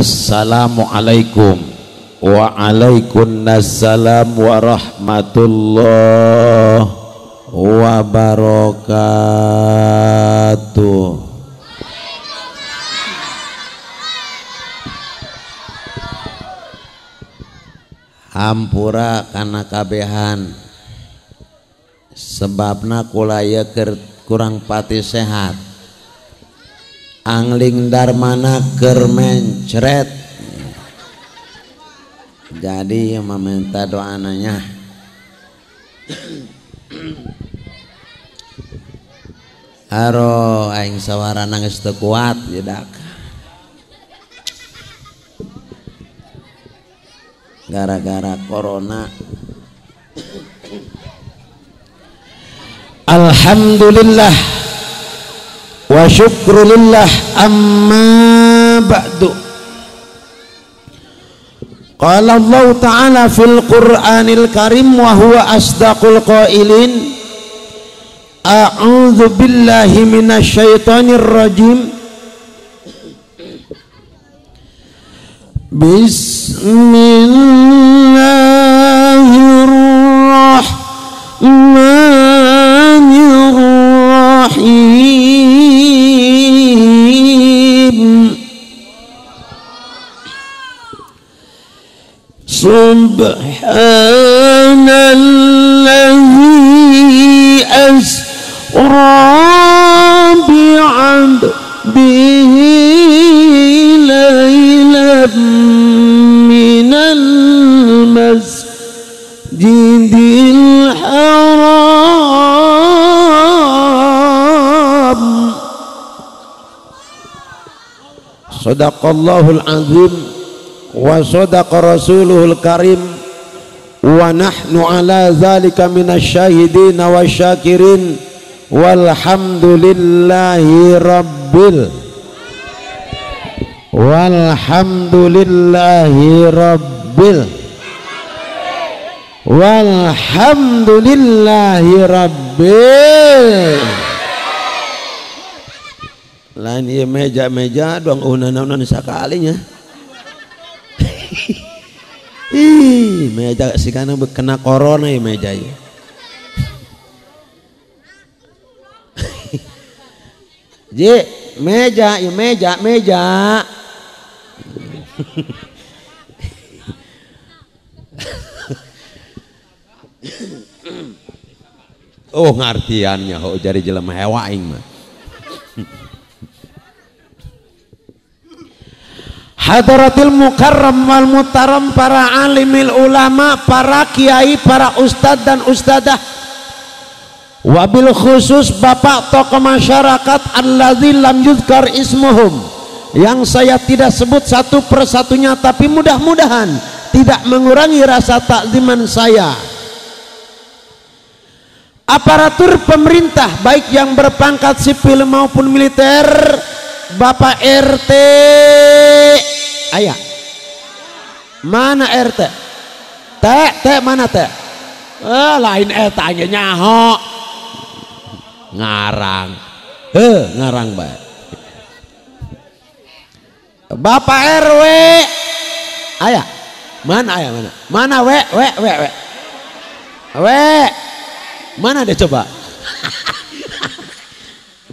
Assalamualaikum. Waalaikumsalam warahmatullahi wabarakatuh. Hampura kana kabehan sebabna kula ieu kurang pati sehat. Angling darmana keur mencret. Jadi meminta doananya. Aro aing sawarana geus teu kuat jedak. Gara-gara corona. Alhamdulillah wa syukrulillah, amma ba'du. Qala Allah Ta'ala fil Qur'anil Karim wa huwa asdaqul qailin. A'udzu billahi minasyaitonir rajim. Bismillahirrahmanirrahim. Subhanalladzi asra bi'abdihi laylan minal masjidil haram. Sadaqallahul azim wa sadaqa rasuluhul karim wa nahnu ala zalika minasyahidin wa syakirin walhamdulillahi rabbil walhamdulillahi rabbil walhamdulillahi rabbil. Lain ieu meja-meja doang unan-unan sakalinya. Ih, meja si kana kena corona ya meja ya. Ji, meja ya meja, meja. Oh, ngartiannya oh jadi jelema hewa aing mah. Hadratil mukarram wal mutaram, para alimil ulama, para kiai, para ustadz dan ustadzah, wabil khusus bapak tokoh masyarakat allazi lam yuzkar ismuhum, yang saya tidak sebut satu persatunya, tapi mudah-mudahan tidak mengurangi rasa takziman saya. Aparatur pemerintah baik yang berpangkat sipil maupun militer, Bapak RT ayah mana RT? T, T mana T? Lain RT aja nyaho ngarang, ngarang baik. Bapak RW ayah mana, ayah mana? Mana W W W W W mana deh coba?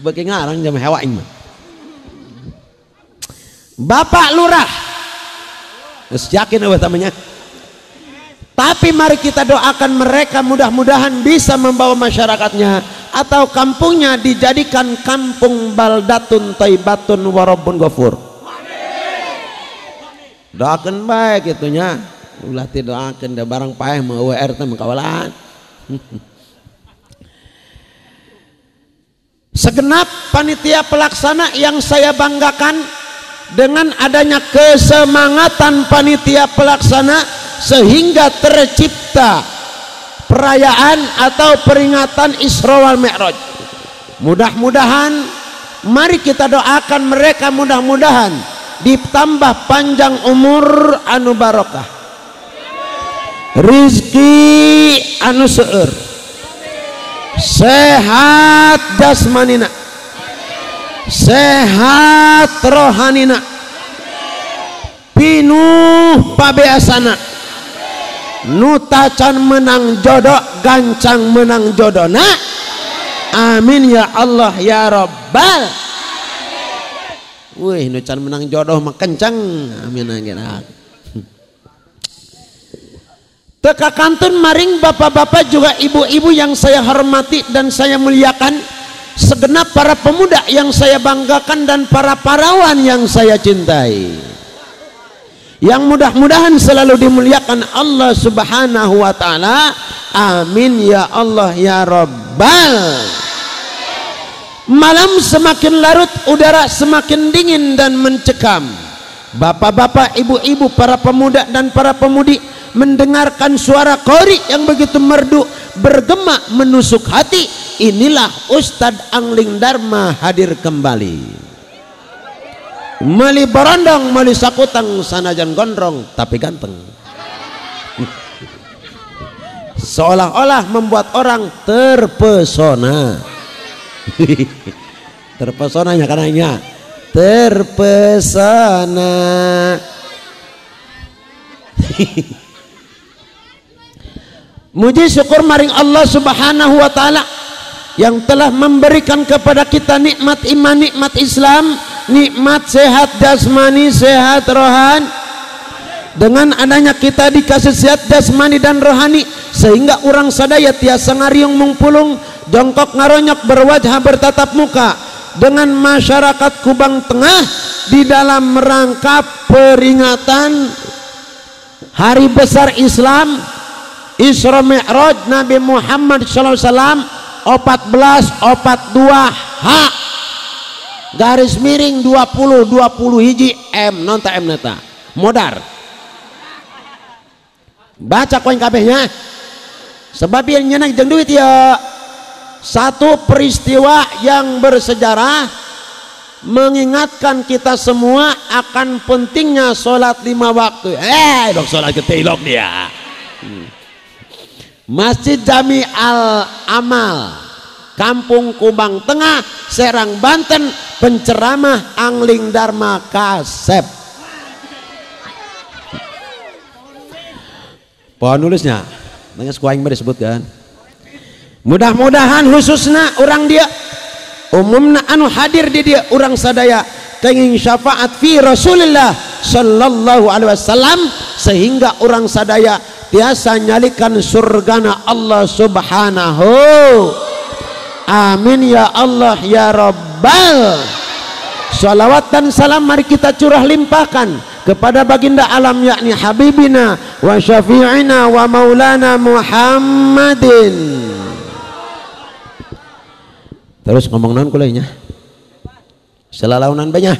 Bagi ngarang jam hewa ini. Bapak Lurah, yakin apa namanya? Tapi mari kita doakan mereka mudah-mudahan bisa membawa masyarakatnya atau kampungnya dijadikan kampung baldatun thayyibatun warabun ghafur. Doakan baik itunya, ulah tidak doakan dah barang paeh mau RT mengkawalan. Segenap panitia pelaksana yang saya banggakan dengan adanya kesemangatan panitia pelaksana sehingga tercipta perayaan atau peringatan Isra wal Mi'raj. Mudah-mudahan mari kita doakan mereka mudah-mudahan ditambah panjang umur anu barokah, rizki anu seueur, sehat jasmanina, sehat rohanina, Pinuh pabeasana. Nu tacan menang jodoh gancang menang jodona. Amin ya Allah ya Rabbal. Wih, nu can menang jodoh mah kencang. Amin amin. Teka kantun maring bapak-bapak juga ibu-ibu yang saya hormati dan saya muliakan, segenap para pemuda yang saya banggakan dan para parawan yang saya cintai, yang mudah-mudahan selalu dimuliakan Allah Subhanahu wa taala. Amin ya Allah ya Rabbal. Malam semakin larut, udara semakin dingin dan mencekam. Bapak-bapak, ibu-ibu, para pemuda dan para pemudi mendengarkan suara qori yang begitu merdu bergema menusuk hati. Inilah Ustadz Angling Dharma hadir kembali. Meli borondong, meli sakutang, sanajan gondrong tapi ganteng. Seolah-olah membuat orang terpesona. Terpesonanya karena terpesona. Muji syukur maring Allah Subhanahu wa taala yang telah memberikan kepada kita nikmat iman, nikmat Islam, nikmat sehat jasmani, sehat rohani. Dengan adanya kita dikasih sehat jasmani dan rohani, sehingga orang sadaya tiasa ngariung mungpulung, jongkok ngaronyok, berwajah bertatap muka dengan masyarakat Kubang Tengah di dalam rangka peringatan Hari Besar Islam Isra Mi'raj Nabi Muhammad sallallahu alaihi wasallam 1442 H garis miring 2020 hiji M non ta M neta modar. Baca koin kabehnya sebab yang nyenak jeung duit ya. Satu peristiwa yang bersejarah mengingatkan kita semua akan pentingnya sholat 5 waktu. Dok sholat ketilok dia. Masjid Jami Al Amal, Kampung Kubang Tengah, Serang, Banten, penceramah Angling Dharma Kasep. Pohon nulisnya, nanya sekuaing disebutkan. Mudah-mudahan khususnya orang dia, umumna anu hadir di dia orang sadaya kenging syafaat fi Rasulillah sallallahu alaihi wasallam, sehingga orang sadaya tiasa nyalikan surgana Allah Subhanahu. Amin ya Allah ya Rabbal. Salawat dan salam mari kita curah limpahkan kepada baginda alam yakni Habibina wa syafi'ina wa maulana Muhammadin. Terus ngomong naon kulainya? Selalaunan banyak.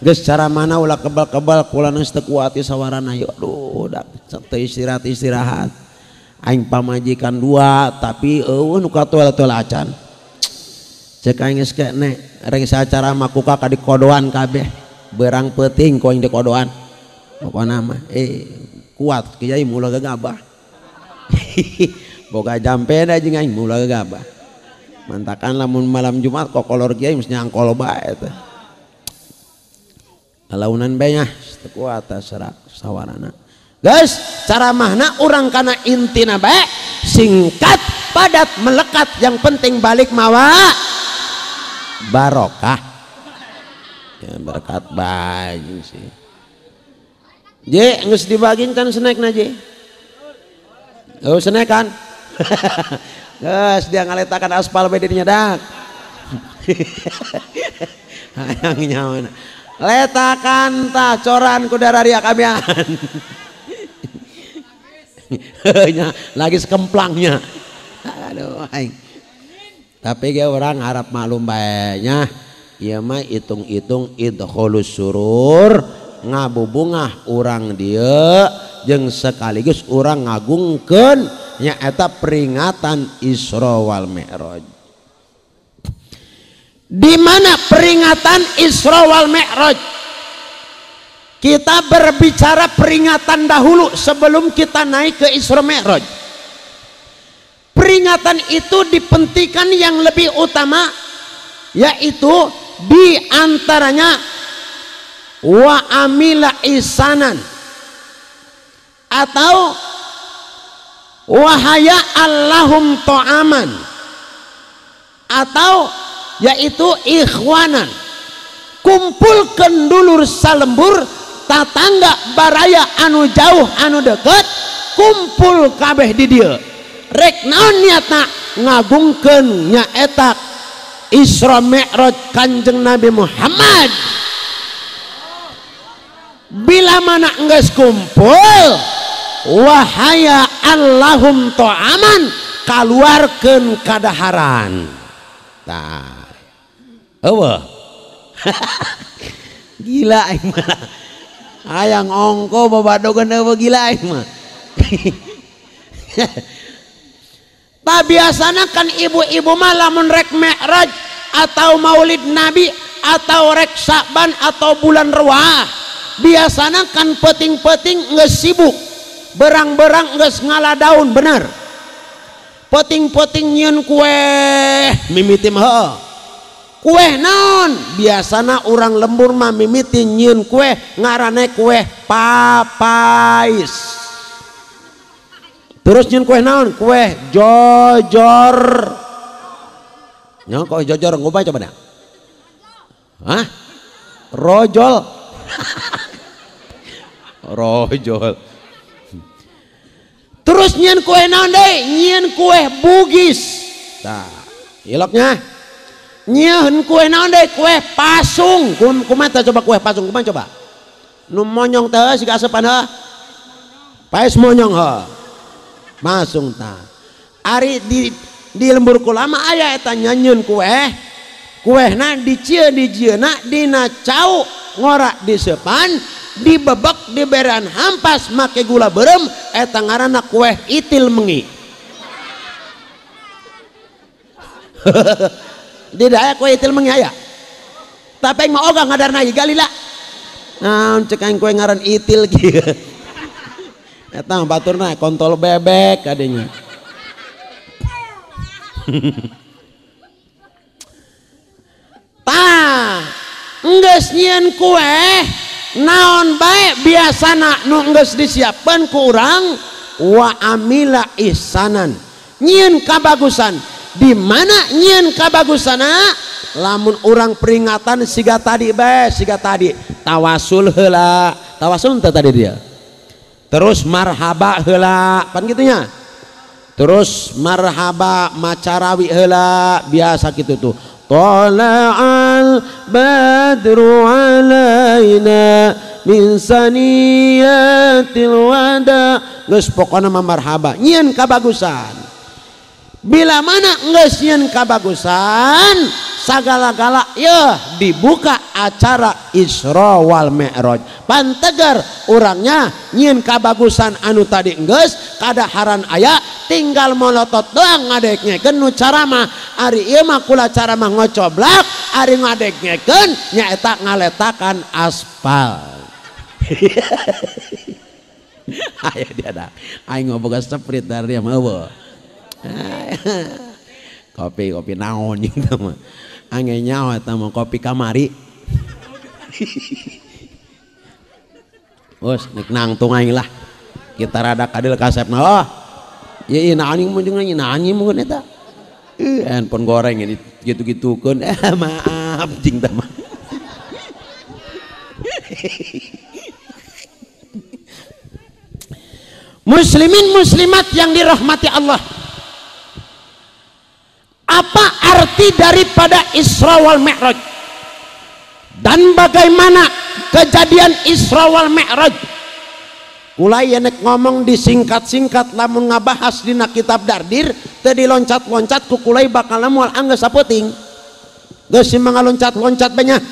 Geus cara mana ulah kebal-kebal kula geus teu kuat sawarana yeuh. Aduh, da teu istirahat-istirahat. Aing pamajikan dua tapi eueuh nu katuel-tuel acan. Cek aing geus kene rek sacara mah kuka ka dikodoan kabeh. Berang peuting ku aing dikodoan. Pokona mah kuat kiai mula gegabah. Boga jampe da jeung aing mula gegabah. Mantakan lamun malam Jumat kokolor kiai mesti nyangkol bae teh. Launan bae nya teu kuat serak sawarana. Guys, cara mahna urang kana intina bae singkat, padat, melekat, yang penting balik mawa barokah. Ya berkat bae sih. Je geus dibagin kan snackna je. Oh snack kan? Geus dia ngaletakan aspal bae dirinya dak. Hayang nyawana. Letakan tah coran ku dararia kabehan. Lagi sekemplangnya. Aduh aing. Tapi ge orang harap maklum bae nya. Ieu mah hitung-hitung idkhulus surur, ngabubungah urang dieu jeung sekaligus urang ngagungkeun nyaeta peringatan Isra wal Mi'raj. Di mana peringatan Isra wal Mi'raj? Kita berbicara peringatan dahulu sebelum kita naik ke Isra Mi'raj. Peringatan itu dipentingkan yang lebih utama, yaitu di antaranya wa amila isanan atau wahaya allahum to'aman atau yaitu ikhwanan. Kumpulkan dulur salembur tatangga baraya anu jauh anu deket, kumpul kabeh di dieu. Rek naon niatna? Ngagungkeun nyaeta Isra Mi'raj Kanjeng Nabi Muhammad. Bila mana enggeus kumpul, wahaya allahum to'aman, kaluarkeun kadaharan. Tah. Eueuh. Gila aing mah. Hayang ongko babadogan eueuh gila aing mah. Tah biasana kan ibu-ibu mah lamun rek Mi'raj atau Maulid Nabi atau rek Sa'ban atau bulan Ruah, biasana kan peting-peting geus sibuk, berang-berang geus ngala daun, bener. Peting-peting nyieun kue mimiti mah heuh. Kue naon? Biasana urang lembur mah mimiti nyieun kue ngarane kue papais. Terus nyieun kue naon? Kue jojor. Nyaho kue jojor ngubah coba dah. Hah? Rojol. Rojol. Terus nyieun kue naon deui? Nyieun kue bugis. Tah, iloknya. Nyieun kue naon deui? Kue pasung. Kumaha coba kue pasung? Kumaha coba? Nu monyong teh siga asepan heuh. Paes monyong heuh. Masung ta. Ari di lembur kula mah aya eta nyieun kue. Kuehna dicieun dijieuna dina cau ngora disepan, dibebek diberean hampas make gula beureum, eta ngaranna kue itil mengi. Di daerah kue itil mengi aya. Tapi aing mah ogah ngadarna ieu galila. Naon cek aing kue ngaran itil kieu. Eta mah baturna kontol bebek kadinya. Tah, enggeus nyieun kue naon bae biasana nu enggeus disiapkeun ku urang wa amila ihsanan. Nyieun kabagusan. Di mana nyieun kabagusana? Lamun urang peringatan siga tadi bae, siga tadi tawasul heula. Tawasul teh tadi dia. Terus marhaba heula, pan gitunya. Terus marhaba macarawi heula, biasa kitu tuh. Tala'al badru alaina min saniyatil wada. Geus pokona mah marhaba, nyieun kabagusan. Bila mana geus nyieun kabagusan, sagala-gala yeuh dibuka acara Isra wal Mi'raj. Pantegar urangnya nyieun kabagusan anu tadi geus kadaharan aya, tinggal molotot doang ngadeknyekeun nu caramah. Ari ieu mah kula caramah ngocoblak, ari ngadeknyekeun nyaeta ngaletakan aspal. Aya dia dah. Aing ngoboga seprit dari dia mah eueuh. Kopi kopi naon gitu mah. Ange nyawa eta mah kopi kamari. Bos nek nangtung aing lah. Kita rada kadil kasepna. Oh. Ieu ieu naon mun jeung nyanyi mun eta. Handphone goreng ini gitu-gitukeun. Maaf jing teh mah. Muslimin muslimat yang dirahmati Allah. Apa arti daripada Isra wal Mi'raj dan bagaimana kejadian Isra wal Mi'raj? Kula nek ngomong disingkat-singkat lamun ngabahas dina kitab Dardir teu diloncat-loncat ku kulai bakal moal anggeus saputing. Geus mangaloncat-loncat banyak.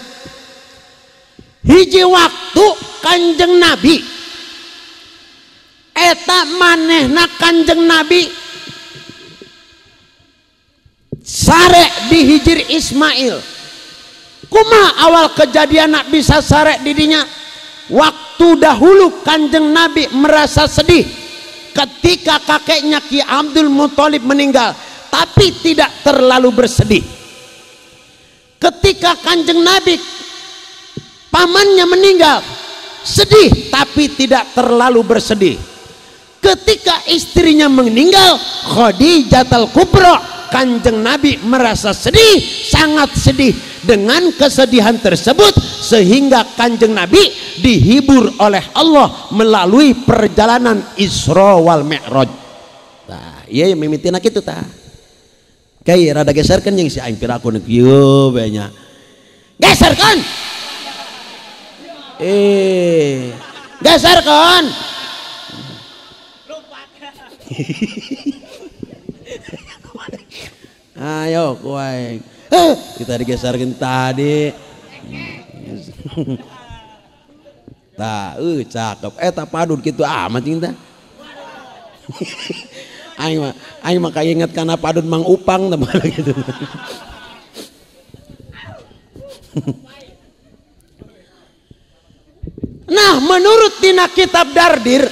Hiji waktu Kanjeng Nabi eta manehna Kanjeng Nabi sare di Hijir Ismail. Kumaha awal kejadian nak bisa sare didinya? Waktu dahulu Kanjeng Nabi merasa sedih ketika kakeknya Ki Abdul Muthalib meninggal, tapi tidak terlalu bersedih. Ketika Kanjeng Nabi Pamannya meninggal, sedih tapi tidak terlalu bersedih. Ketika istrinya meninggal, Khadijatul Kubra, Kanjeng Nabi merasa sedih, sangat sedih. Dengan kesedihan tersebut sehingga Kanjeng Nabi dihibur oleh Allah melalui perjalanan Isra wal Mi'raj. Tah, ieu mimitina kitu tah. Kai rada geserkeun jeung si aing piraku nu kieu bae nya. Geserkeun. Geserkeun. Ayo ku aing. Kita digeserkan tadi. Tah, cakep. Eta padun kitu amat cinta. Aing mah kainget kana padun Mang Upang teh gitu. Nah, menurut dina kitab Dardir,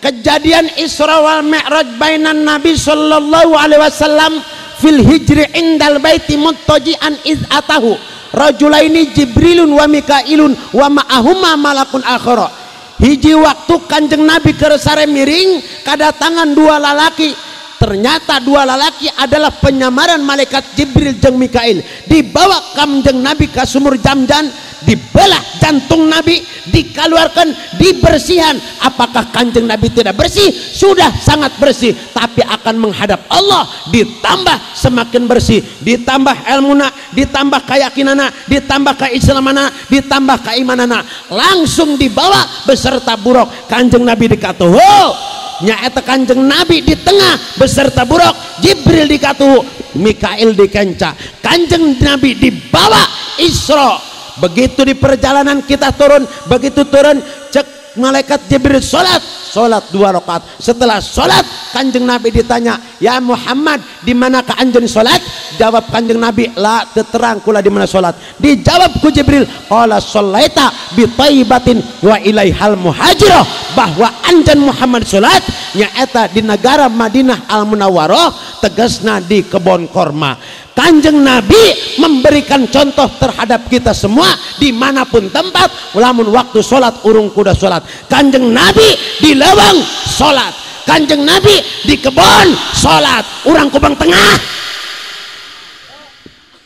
kejadian Isra wal Mi'raj bainan Nabi sallallahu alaihi wasallam fil hijri indal baiti muttaji'an iz atahu rajulaini Jibrilun wa Mikailun wa ma'ahuma malakun akhara. Hiji waktu Kanjeng Nabi keur sare miring kadatangan dua lalaki. Ternyata dua lalaki adalah penyamaran malaikat Jibril jeung Mikail. Dibawa Kanjeng Nabi ke sumur Jamjan, dibelah jantung Nabi, dikeluarkan, dibersihan. Apakah Kanjeng Nabi tidak bersih? Sudah sangat bersih, tapi akan menghadap Allah ditambah semakin bersih, ditambah ilmuna, ditambah keyakinana, ditambah keislamana, ditambah keimanana. Langsung dibawa beserta buruk. Kanjeng Nabi dikatuhu, nyaeta Kanjeng Nabi di tengah beserta buruk, Jibril dikatuhu, Mikail dikenca. Kanjeng Nabi dibawa Isra. Begitu di perjalanan kita turun, begitu turun cek malaikat Jibril salat, salat 2 rakaat. Setelah salat Kanjeng Nabi ditanya, "Ya Muhammad, di manakah anjeun salat?" Jawab Kanjeng Nabi, "La, terang kula di mana salat." Dijawab ku Jibril, "Qala shallaita bi thayyibatin wa ilaihal muhajirah," bahwa anjeun Muhammad salat nyaeta di negara Madinah Al Munawwarah, tegasna di kebon korma. Kanjeng Nabi memberikan contoh terhadap kita semua dimanapun tempat, lamun waktu sholat urung kuda sholat. Kanjeng Nabi di leweng sholat, Kanjeng Nabi di kebon sholat, urang Kubang Tengah.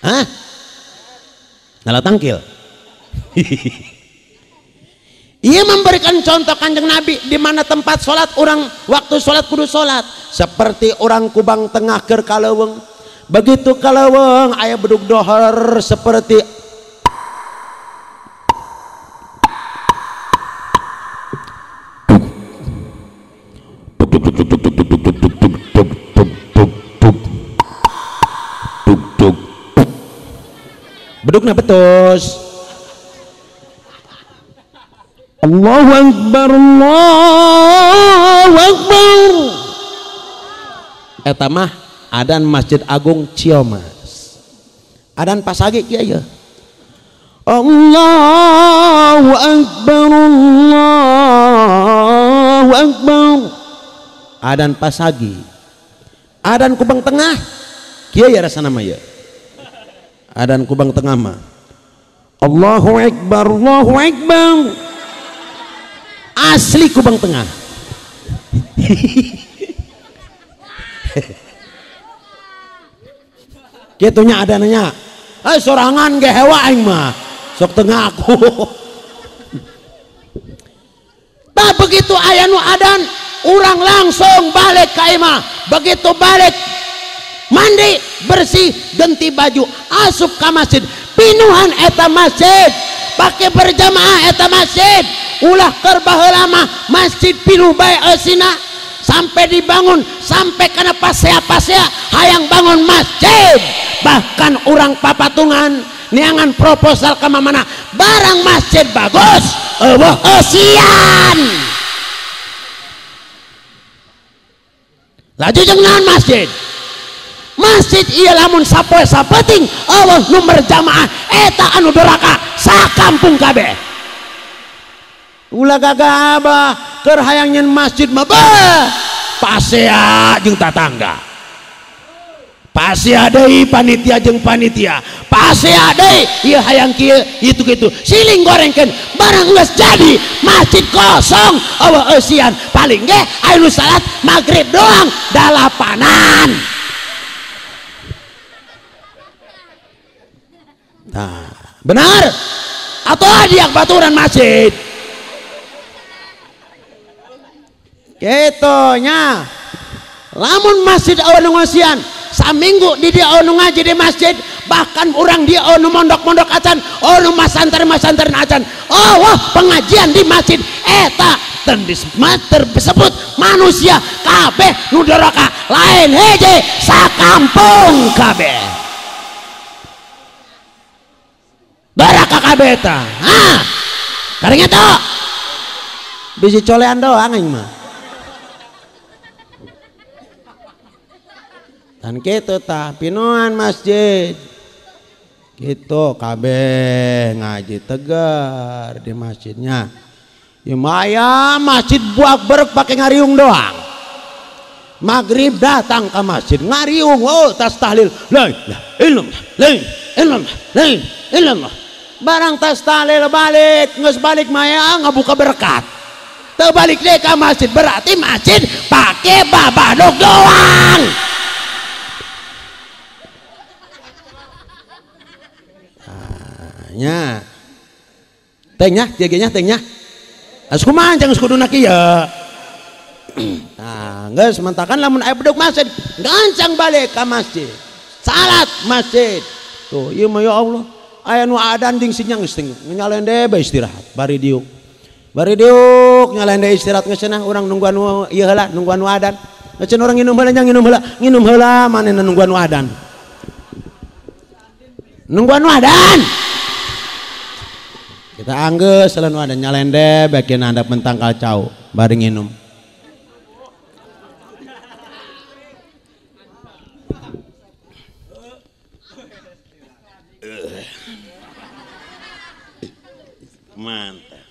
Hah? Ngalah tangkil. Ia memberikan contoh Kanjeng Nabi di mana tempat sholat orang waktu sholat kudu sholat, seperti orang Kubang Tengah keur kaleuweung. Begitu kaleuweung aya bedug dohor seperti bedugna betus. Allahu Akbar, Allahu Akbar. Eta mah adan Masjid Agung Ciomas. Adan pasagi kieu ya. Allahu Akbar, Allahu Akbar. Adan pasagi. Adan Kubang Tengah kieu ya rasana mah ya. Adan Kubang Tengah mah Allahu Akbar, Allahu Akbar. Asli Kubang Tengah. Kitunya adananya, sorangan ge hewa aing mah sok tengah aku. Tak begitu aya nu adan, urang langsung balik ka imah. Begitu balik mandi bersih, ganti baju, asup ka masjid. Pinuhan eta masjid, pakai berjamaah eta masjid. Ulah keur baheula mah masjid pinuh bae eusina, sampai dibangun sampai kana pasea-pasea hayang bangun masjid. Bahkan orang papatungan neangan proposal ke mana barang masjid bagus eueuh eusian. Laju jeung naon masjid? Masjid ieu lamun sapoe sapenting eueuh nu berjamaah eta anu doraka sakampung kabeh. Ulah gagabah keur hayang nyeun masjid mah beuh pasea jeung tatangga. Pasti ada panitia jeung panitia, pasti ada ieu hayang kieu itu kitu, siling gorengkeun barang geus jadi masjid kosong eueuh eusian, paling ge aya nu salat maghrib doang dalapanan. Nah, benar atau diak baturan masjid kitu nya. Lamun masjid eueuh nu ngeusian saminggu di dia onu ngaji di masjid, bahkan orang dia onu mondok-mondok acan, onu masantren-masantren acan, oh wah pengajian di masjid eta tersebut manusia kabeh nu doraka lain hiji sakampung kabeh doraka kabeh eta. Hah, kareng eta bisi colean doang aing mah. Dan gitu tah pinuan masjid gitu kabeh ngaji tegar di masjidnya. Ya maya masjid buak berek pakai ngariung doang. Maghrib datang ke masjid ngariung, oh tas tahlil la ilaha illallah la ilaha illallah la ilaha illallah. Barang tas tahlil balik, geus balik maya ngabuka berkat. Teu balik deui ka masjid, berarti masjid pakai babadog doang. Nya teh nya kieu ge nya teh nya geus kumaha geus kuduna kieu. Tah geus mentakan lamun aya bedug masjid gancang balik ka masjid salat masjid tuh ieu mah ya Allah aya nu adan jeung sinyang geus nyalende bae istirahat bari diuk nyalende istirahat geus cenah urang nungguan nu ieu heula nungguan nu adan geus cenah urang nginum heula nya nginum heula manehna nungguan nu adan nungguan nu adan. Kita anggeus selalu ada nyalende bagian handap mentang kacau bari nginum. Mantap.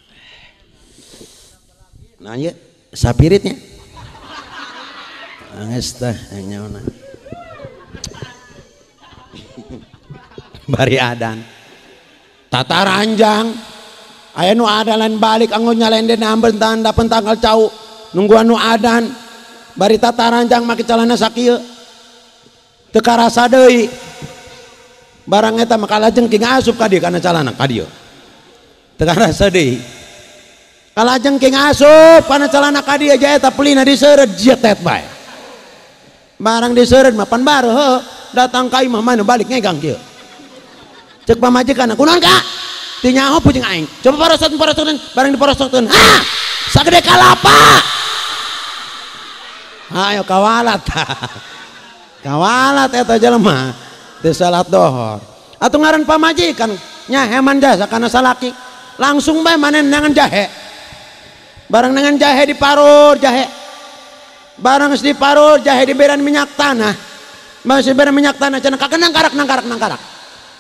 Nah ya sapiritnya. Anggeus teh nyaona. Bari adan. Tata ranjang. Aya nu adalan balik anggo nyalende nambel tanda pentangkal cau nungguan nu adan bari tata ranjang make calana sakieu teu karasa deui barang eta mah kalajengking asup ka dieu kana calana ka dieu teu karasa deui kalajengking asup kana calana ka dieu ja eta pelina diseureut jetet bae barang diseureut mah pan baru heuh datang ka imah mana balik ngegang kieu cek pamajikan kunaon ka tinyaho pucing aing coba porosot-porosotkeun barang diporosotkeun ha sagede kalapa ayo kawalat kawalat eta jelema teu salat dohor atuh ngaran pamajikan nya heman jasa kana salaki langsung bae maneh nangan jahe barang nangan jahe diparur jahe barang geus diparur jahe diberan minyak tanah masih beran minyak tanah cenah kakenang karak nangkarak nangkarak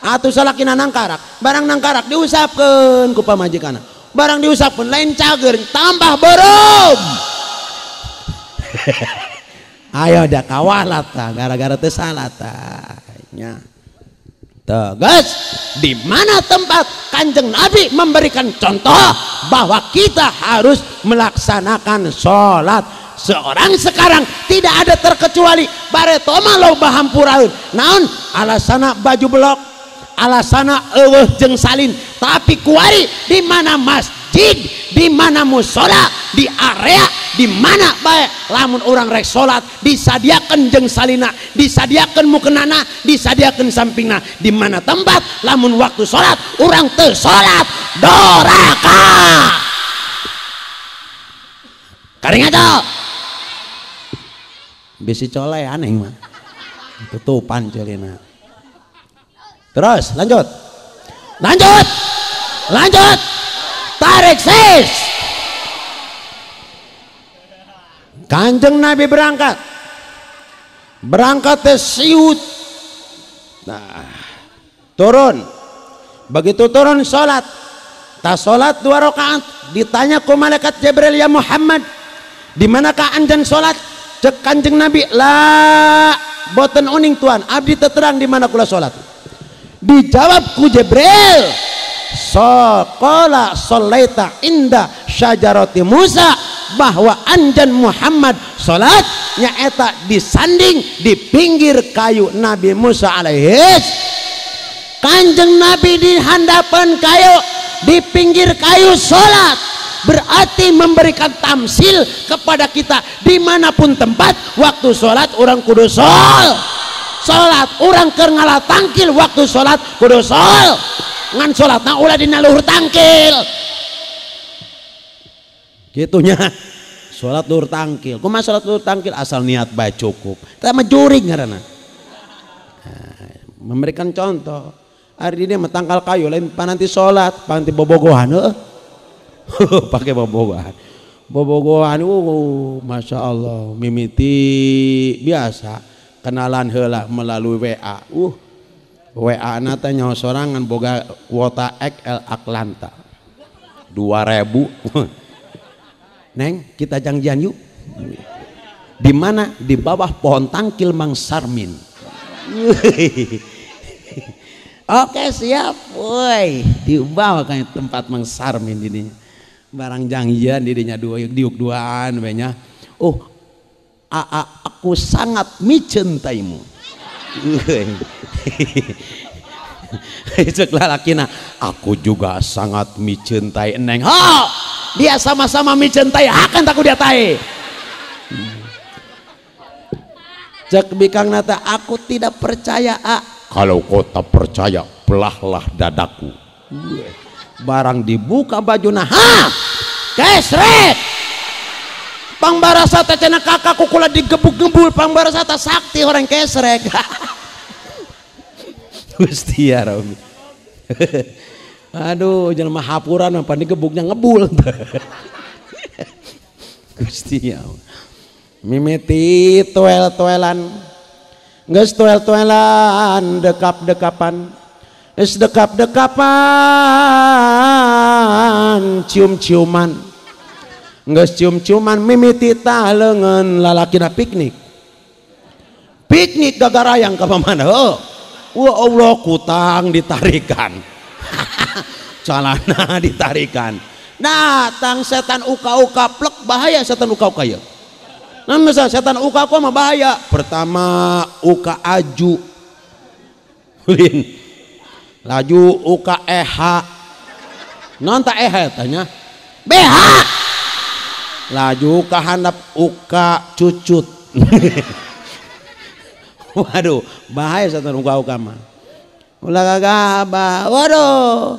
atuh salakina nangkarak barang nangkarak diusapkeun ku pamajikanna barang diusapkeun lain cager tambah beureum. Ayo da kawalat tah gara-gara teu salat tah nya. Tegas di mana tempat Kanjeng Nabi memberikan contoh bahwa kita harus melaksanakan salat. Seorang sekarang tidak ada terkecuali bareto mah loba hampuraeun naon alasana baju belok alasana eueuh jeung salin, tapi kuari di mana masjid, di mana musola, di area di mana bae lamun urang rek salat disadiakeun jeung salina, disadiakeun mukenana, disadiakeun sampingna, di mana tempat lamun waktu salat urang teu salat doraka. Karing atuh bisi colean aing mah tutupan celina. Terus lanjut lanjut lanjut tarik sis. Kanjeng Nabi berangkat berangkat teh siut. Nah turun, begitu turun salat tas salat 2 rakaat ditanya ku malaikat Jibril, ya Muhammad di manakah anjan salat? Cek Kanjeng Nabi, la Boten uning tuan, abdi terang di mana kula salat. Dijawab ku Jibril, soqala sholaita inda syajarati Musa, bahwa anjan Muhammad salat nyaeta disanding di pinggir kayu Nabi Musa alaihis. Kanjeng Nabi di handapan kayu, di pinggir kayu salat, berarti memberikan tamsil kepada kita dimanapun tempat waktu salat orang kudu salat, orang keur ngala tangkil waktu salat kudu sol, ngan salatna ulah dina luhur tangkil gitunya. Salat luhur tangkil, kumaha salat luhur tangkil? Asal niat bae cukup, teh mah jurig ngaranna. Nah, memberikan contoh hari ini metangkal kayu lain pananti salat, pananti bobogohan heuh. Pakai bobogohan, bobogohan, masya Allah, mimiti biasa kenalan heula melalui WA, WA nata nyaho sorangan boga kuota XL Atlanta 2000. Neng, kita janjian yuk. Di mana? Di bawah pohon tangkil Mang Sarmin. Oke siap, woi, di bawah kayak tempat Mang Sarmin dininya. Barang janjian dirinya dua diuk duaan banyak. Oh, aku sangat mencintaimu. Cek lalakina, aku juga sangat mencintai neng. Ha, dia sama-sama mencintai, akan takut dia tae. Cek bikang nata, aku tidak percaya. Kalau kau tak percaya, belahlah dadaku. Barang dibuka bajuna, ha, kesrek. Pangbarasata cenah kakak kukula digebuk-gebul, pangbarasata sakti orang kesrek. Gusti ya Rabbi. Aduh, jelema hapuran mah digebuknya ngebul. Gusti ya. Mimiti toel-toelan. Geus toel-toelan, dekap-dekapan. Geus dekap-dekapan, cium-ciuman. Geus cium-ciuman mimiti tah leungeun lalakina piknik. Piknik gagarayang ka mana? Heuh. Wah Allah, kutang ditarikan. Celana ditarikan. Datang setan uka-uka plek, bahaya setan uka-uka ya. Nah, misal setan uka-uka mah bahaya. Pertama uka aju. Ulin. Laju uka eha. Non tak eha tanya. BH. Laju ka handap uka cucut. Waduh, bahaya setan uka-uka mah. Ulah gagabah. Waduh.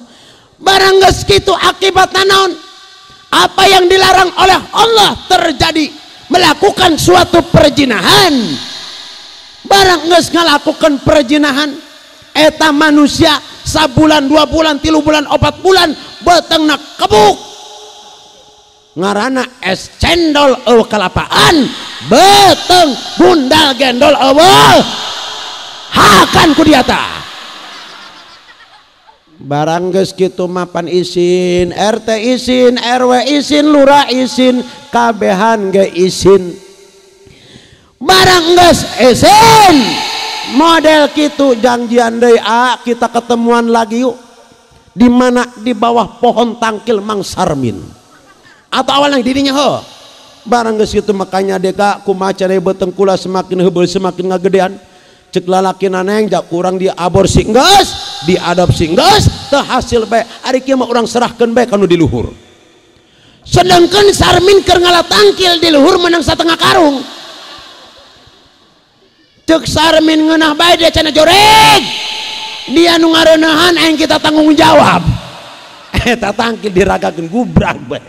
Barang geus kitu akibatna naon? Apa yang dilarang oleh Allah terjadi, melakukan suatu perjinahan. Barang geus ngalakukan perjinahan, eta manusia sabulan, 2 bulan, 3 bulan, 4 bulan beuteungna kebuk. Ngaranna es cendol eueuh kelapaan, beuteung bundal gendol eueuh hakan ku diata. Barang geus kitu mapan isin, RT isin, RW isin, lurah isin, kabehan ge isin. Barang geus isin model kitu janjian deui, kita ketemuan lagi yuk. Di mana? Di bawah pohon tangkil Mang Sarmin. Atau awalnya dirinya ho. Barang geus kitu makanya deka kumaha cara beuteung kula semakin heubeul semakin ngagedean. Cek lalakina neng jak kurang diaborsi geus, diadopsi geus, teu hasil bae. Ari kieu mah urang serahkeun bae ka nu di luhur. Sedangkan Sarmin keur ngala tangkil di luhur menang 1,5 karung. Cek Sarmin ngeunah bae dia cenah joreg. Dia nu ngareuneuhan aing kita tanggung jawab. Eta tangkil diragakeun gubrak bae.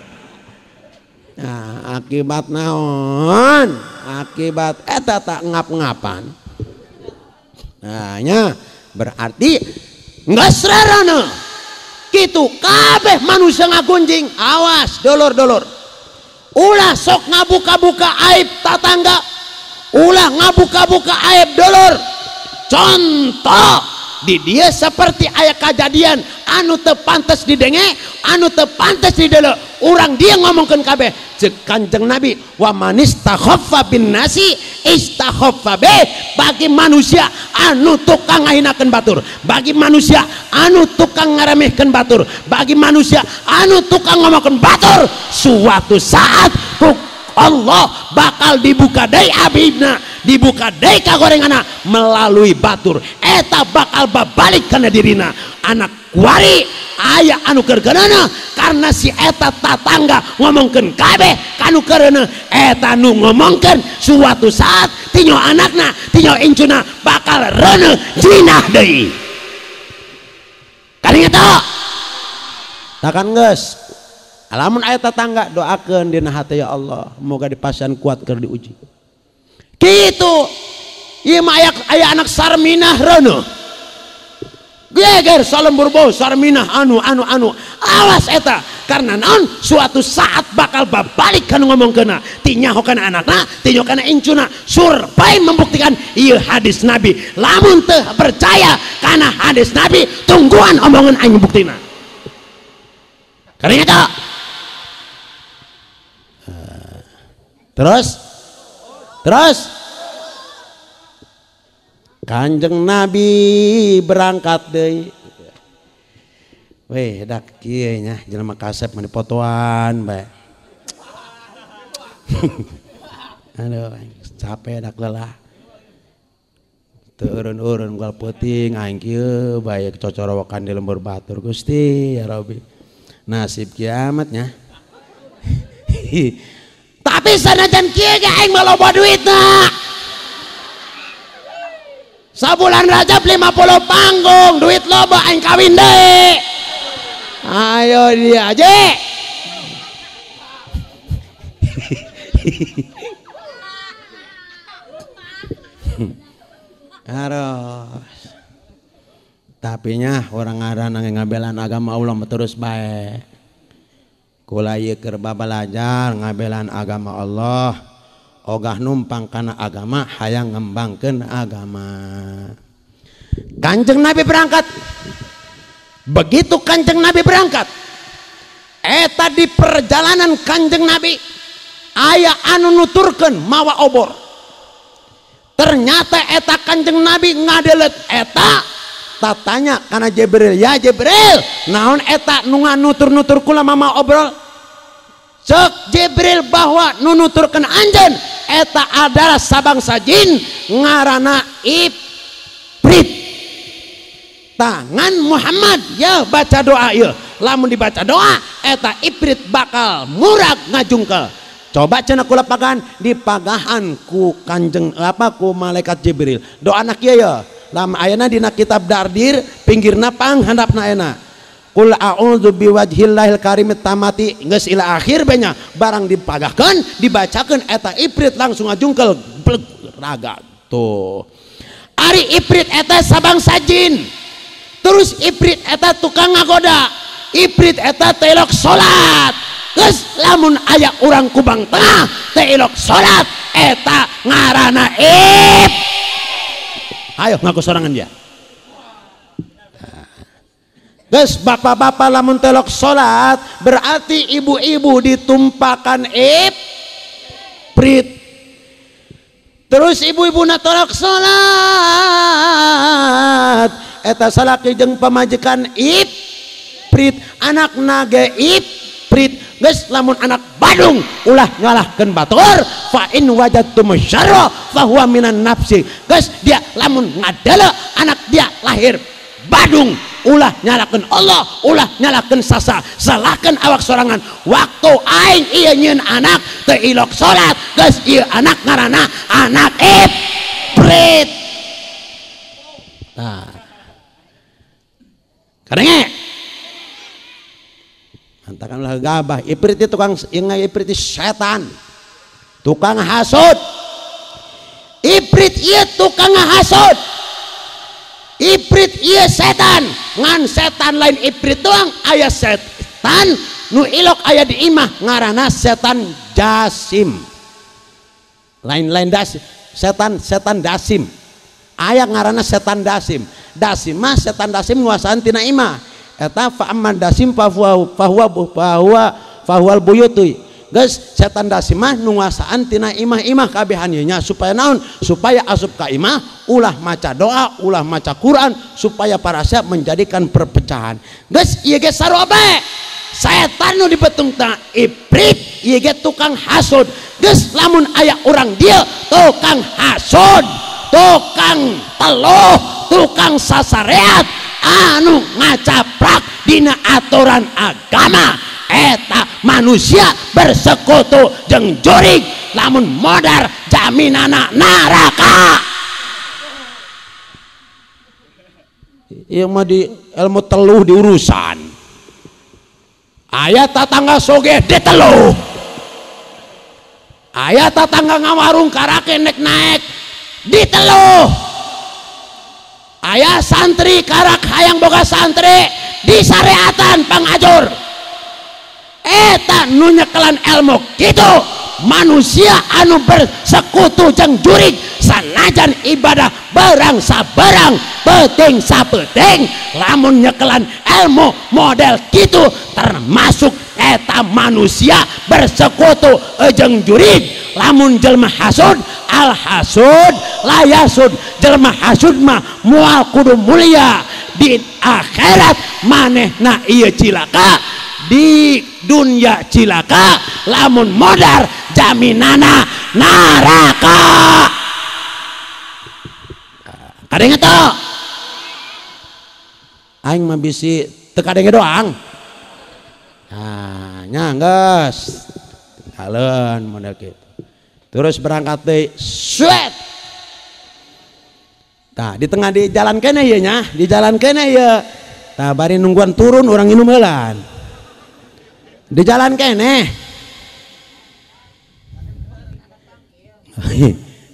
Nah, akibat naon? Akibat eta tak ngap-ngapan. Nah, nya berarti geus rarana. Kitu kabeh manusia ngagunjing, awas dolor-dolor. Ulah sok ngabuka-buka aib tatangga, ulah ngabuka-buka aib dolor. Contoh Di dia seperti aya kajadian anu teu pantes didenge, anu teu pantes dideleu. Urang dia ngomongkeun kabeh. Ceuk Kanjeng Nabi, wa manistakhaffa bin nasi istakhaffa bih. Bagi manusia anu tukang ngahinakeun batur, bagi manusia anu tukang ngaremehkeun batur, bagi manusia anu tukang ngomongkeun batur, suatu saat ku Allah bakal dibuka deui abibna, dibuka deui kagorengana melalui batur. Eta bakal babalik kana dirina. Anak kuari aya anu keur geuneuh karena si eta tatangga ngomongkeun kabeh kanu keureuneuh, eta nu ngomongkeun suatu saat tinyo anakna, tinyo incuna bakal reuneuh jinah deui. Karinget teu? Takan geus. Lamun aya tetangga doakeun dina hati, ya Allah moga dipasihan kuat keur diuji. Kitu ieu mah aya anak Sarminah reuneuh. Geger salembur bau Sarminah anu anu anu. Awas eta karena naon suatu saat bakal babalik kanu ngomongkeunna, tinyaho kana anakna, tinyaho kana incuna. Survei membuktikan ieu hadis Nabi. Lamun teu percaya kana hadis Nabi, tungguan omongan aing buktina. Karena eta terus Kanjeng Nabi berangkat deui. Weh dak kieu nya jelema kasep mah dipotoan bae. Aduh capek dak lelah. Teu eureun-eureun unggal peuting aing kieu bae cocorowokan di lembur batur Gusti ya Rabbi. Nasib kiamat nya. Tapi sanajan kieu ge aing mah loba duitna. Sabulan Rajab 50 panggung, duit loba aing kawin deui. Ayo dia aja. Harus. Tapi nya orang ngaran ngabelan agama Allah terus bae. Kula ieu keur babalajar ngabelan agama Allah, ogah numpang kana agama hayang ngembangkeun agama. Kanjeng Nabi berangkat. Begitu Kanjeng Nabi berangkat, eta di perjalanan Kanjeng Nabi aya anu nuturkeun mawa obor. Ternyata eta Kanjeng Nabi ngadelet eta, tatanya kana Jibril, ya Jibril, naon eta nu nganutur-nutur kula mama obrol? Cek Jibril bahwa nu nuturkeun anjeun eta adalah sabangsa jin ngaranna Ifrit. Tangan Muhammad ya baca doa ya, lamun dibaca doa eta Ifrit bakal murag ngajungkel. Coba cenah kula pagan dipagahan ku Kanjeng apa ku malaikat Jibril. Doa anak ieu ya. Lama ayana dina kitab Dardir pinggirna pang handapna ayana. Qul a'udzu biwajhillahil karim tamati geus ila akhir benya barang dipagahkeun dibacakeun eta Ifrit langsung ngajungkel bleg raga tuh. Ari Ifrit eta sabangsa jin. Terus Ifrit eta tukang ngagoda. Ifrit eta telok salat. Geus lamun aya urang Kubang Tengah teu ilok salat eta ngaranna Ip. Ayo ngaku sorangan dia. Geus bapak-bapak lamun telok salat berarti ibu-ibu ditumpakan Ifrit. Terus ibu-ibu na tolak salat eta salaki jeung pamajikan Ifrit, anak nage Ifrit. Geus lamun anak Badung ulah ngalahkeun batur, fa in wajadtum syarra fa huwa minan nafsi. Geus dia lamun ngadele anak dia lahir Badung ulah nyalakeun Allah, ulah nyalakeun sasa, salahkeun awak sorangan. Waktu aing ieu nyieun anak teu ilok salat, geus ieu anak ngaranna anak Ifrit. Tah. Kadenge. Hantakanlah gabah. Ifrit itu tukang ifrit itu setan. Tukang hasud. Ifrit ieu tukang hasud. Ifrit ieu setan. Ngan setan lain ifrit doang, aya setan nu ilok aya di imah ngaranna setan jasim. Lain-lain dasim, setan setan dasim. Aya ngaranna setan dasim. Dasim mah setan dasim nguasaan tina imah. Eta fa amman dasim fa huwa fahuwal buyutu. Geus setan dasim mah nu nguasaan tina imah-imah kabehan ieu nya supaya naon? Supaya asup ka imah ulah maca doa, ulah maca Quran supaya para siap menjadikan perpecahan. Geus ieu ge sarua bae. Setan nu dibetung tah ibrit ieu ge tukang hasud. Geus lamun aya urang dieu tukang hasud, tukang teluh, tukang sasareat anu ngacaprak dina aturan agama, eta manusia bersekutu jeung jurig lamun modar jaminana neraka. Ieu mah di ilmu teluh diurusan. Aya tatangga sogeh diteluh, aya tatangga ngawarung karake nek naek diteluh, aya santri karak hayang boga santri disareatan pangajur. Eta nu nyekelan ilmu kitu manusia anu bersekutu jeung jurig sanajan ibadah berang saberang penting sapeting lamun nyekelan ilmu model kitu termasuk eta manusia bersekutu jeung jurig. Lamun jelma hasud al hasud layasud, jelma hasud mah moal kudu mulia di akhirat manehna ieu cilaka, di dunia cilaka, lamun modar jaminana neraka. Kadenge teu? Aing mah bisi teu kadenge doang. Nah, nya geus. Kaleun model kitu. Terus berangkat deui, sweat. Tah, di tengah di jalan keneh ieu nya, di jalan keneh ieu. Tah bari nungguan turun urang nginum heulan. Di jalan keneh.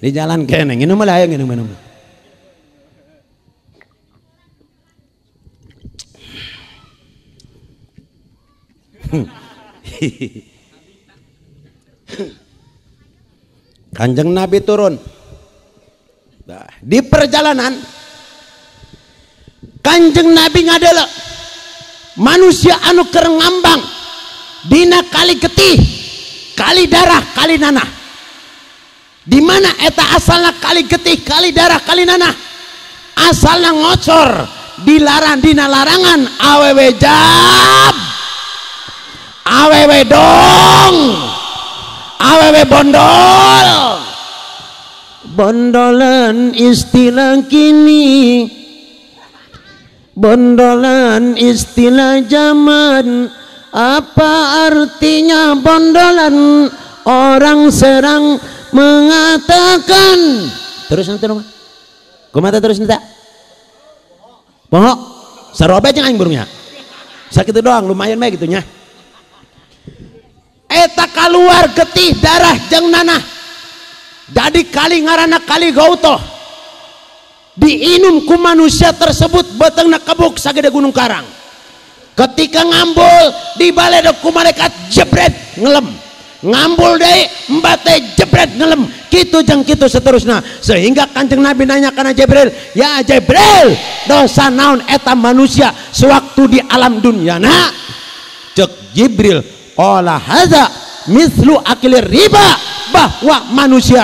Di jalan keneh nginum heula aya nginum-nginum. Kanjeng Nabi turun. Nah, di perjalanan Kanjeng Nabi ngadele manusia anu keur ngambang dina kali getih, kali darah, kali nanah. Di mana eta asalna kali getih, kali darah, kali nanah? Asalna ngocor dilarang dina larangan awewe jab, awewe dong, awewe bondol. Bondolan istilah kini, bondolan istilah zaman. Apa artinya bondolan? Orang serang mengatakan. Terus nanti rumah kumata terus nanti bohong sarobe jeung aing burungnya sakit doang lumayan mah gitunya. Eta keluar getih darah jeung nanah jadi kali ngaranna kali gautoh diinum ku manusia tersebut betengna kebuk sagede gunung karang. Ketika ngambul dibaledog ku malaikat jebret ngelem, ngambul deui embate jebret ngelem, kitu jeung kitu seterusnya. Sehingga Kanjeng Nabi nanya kana Jibril, ya Jibril, dosa naon eta manusia sewaktu di alam dunyana? Cek Jibril, qala hadza mithlu akli riba, bahwa manusia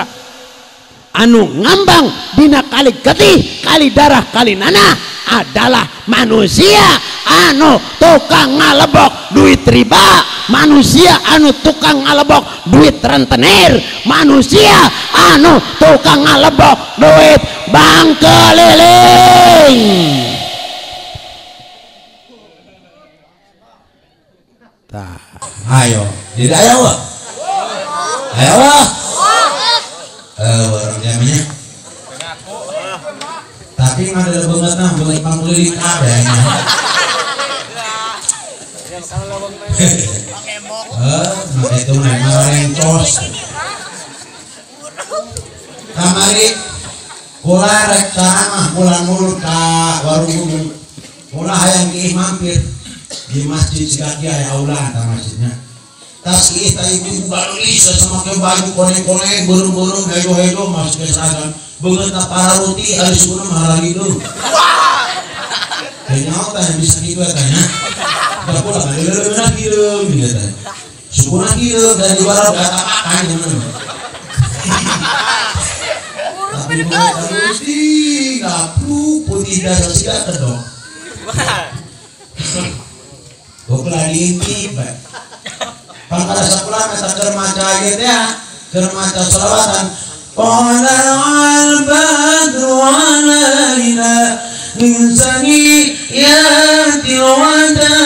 anu ngambang dina kali getih, kali darah, kali nanah adalah manusia anu tukang ngalebok duit riba, manusia anu tukang ngalebok duit rentenir, manusia anu tukang ngalebok duit bank keliling. Tah, ayo, jadi ayo wah. Ayo wah. Orang jamnya. Tapi mah ada banget nah, boleh panggil kabeh. Maka itu memang rencos. Kamari kula rek ceramah kula mulut ka warung gunung. Kula hayang kiih mampir di masjid Sigaki aya aula ta masjidnya. Tas ieu tah ibu baris sama ke baju koneng-koneng beureum-beureum hejo-hejo masuk ke seragam. Beungeutna pararuti ari sukuna mah hararideung. Kayaknya tah bisa kitu eta nya. Da kula mah leuleuna hideung gitu teh. Sukuna hideung dari warung katakan nyaman. Tapi putih, ngaplu putih dasar siga kedok. Gokula diintip bae. Pangkala sakulah meta keur maca ieu teh, keur maca sholawatan. Qala al-badru alaina min saniyatil wada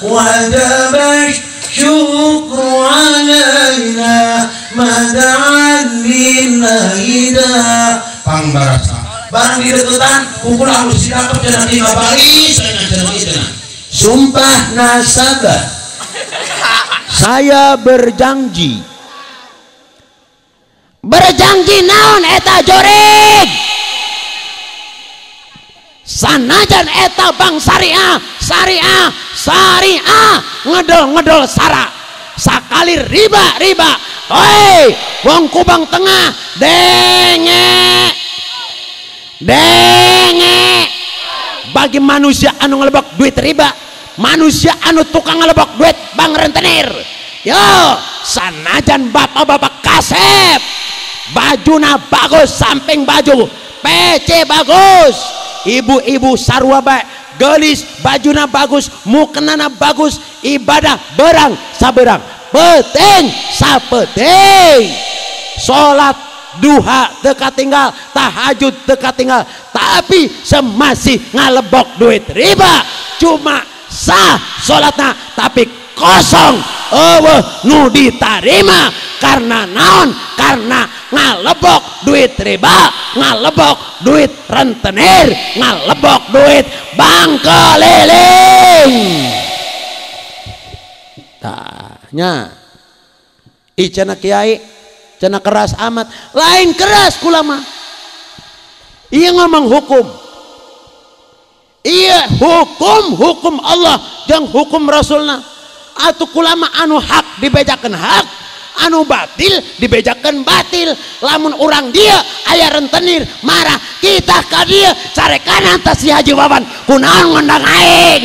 wajib syukru alaina mada'an lillahi da pangbarasa barang dideketan pukul harus didakep cenah lima baris cenah cenah sumpah nasabah saya berjanji berjanji naon eta jorig sanajan eta bank syariah syariah syariah ngedol-ngedol sara sakali riba riba oi wong Kubang Tengah denge denge bagi manusia anu ngelebok duit riba manusia anu tukang ngelebok duit bank rentenir yo sanajan bapak-bapak kasep bajuna bagus samping baju PC bagus ibu-ibu sarua bae gelis bajuna bagus mukenana bagus ibadah berang saberang penting sapeting salat duha teu katinggal tahajud teu katinggal tapi semasih ngalebok duit riba cuma sah salatna tapi kosong eueuh nu ditarima karena naon karena ngalebok duit riba ngalebok duit rentenir ngalebok duit bank keliling tanya ih cenah kiai cenah keras amat lain keras kula mah ieu ngomong hukum iya hukum hukum Allah jeung hukum Rasulna atuh kula mah anu hak dibejakeun hak anu batil dibejakeun batil lamun urang dia aya rentenir marah kita ka dia carekanan tas si Haji Wawan kunaon ngundang aing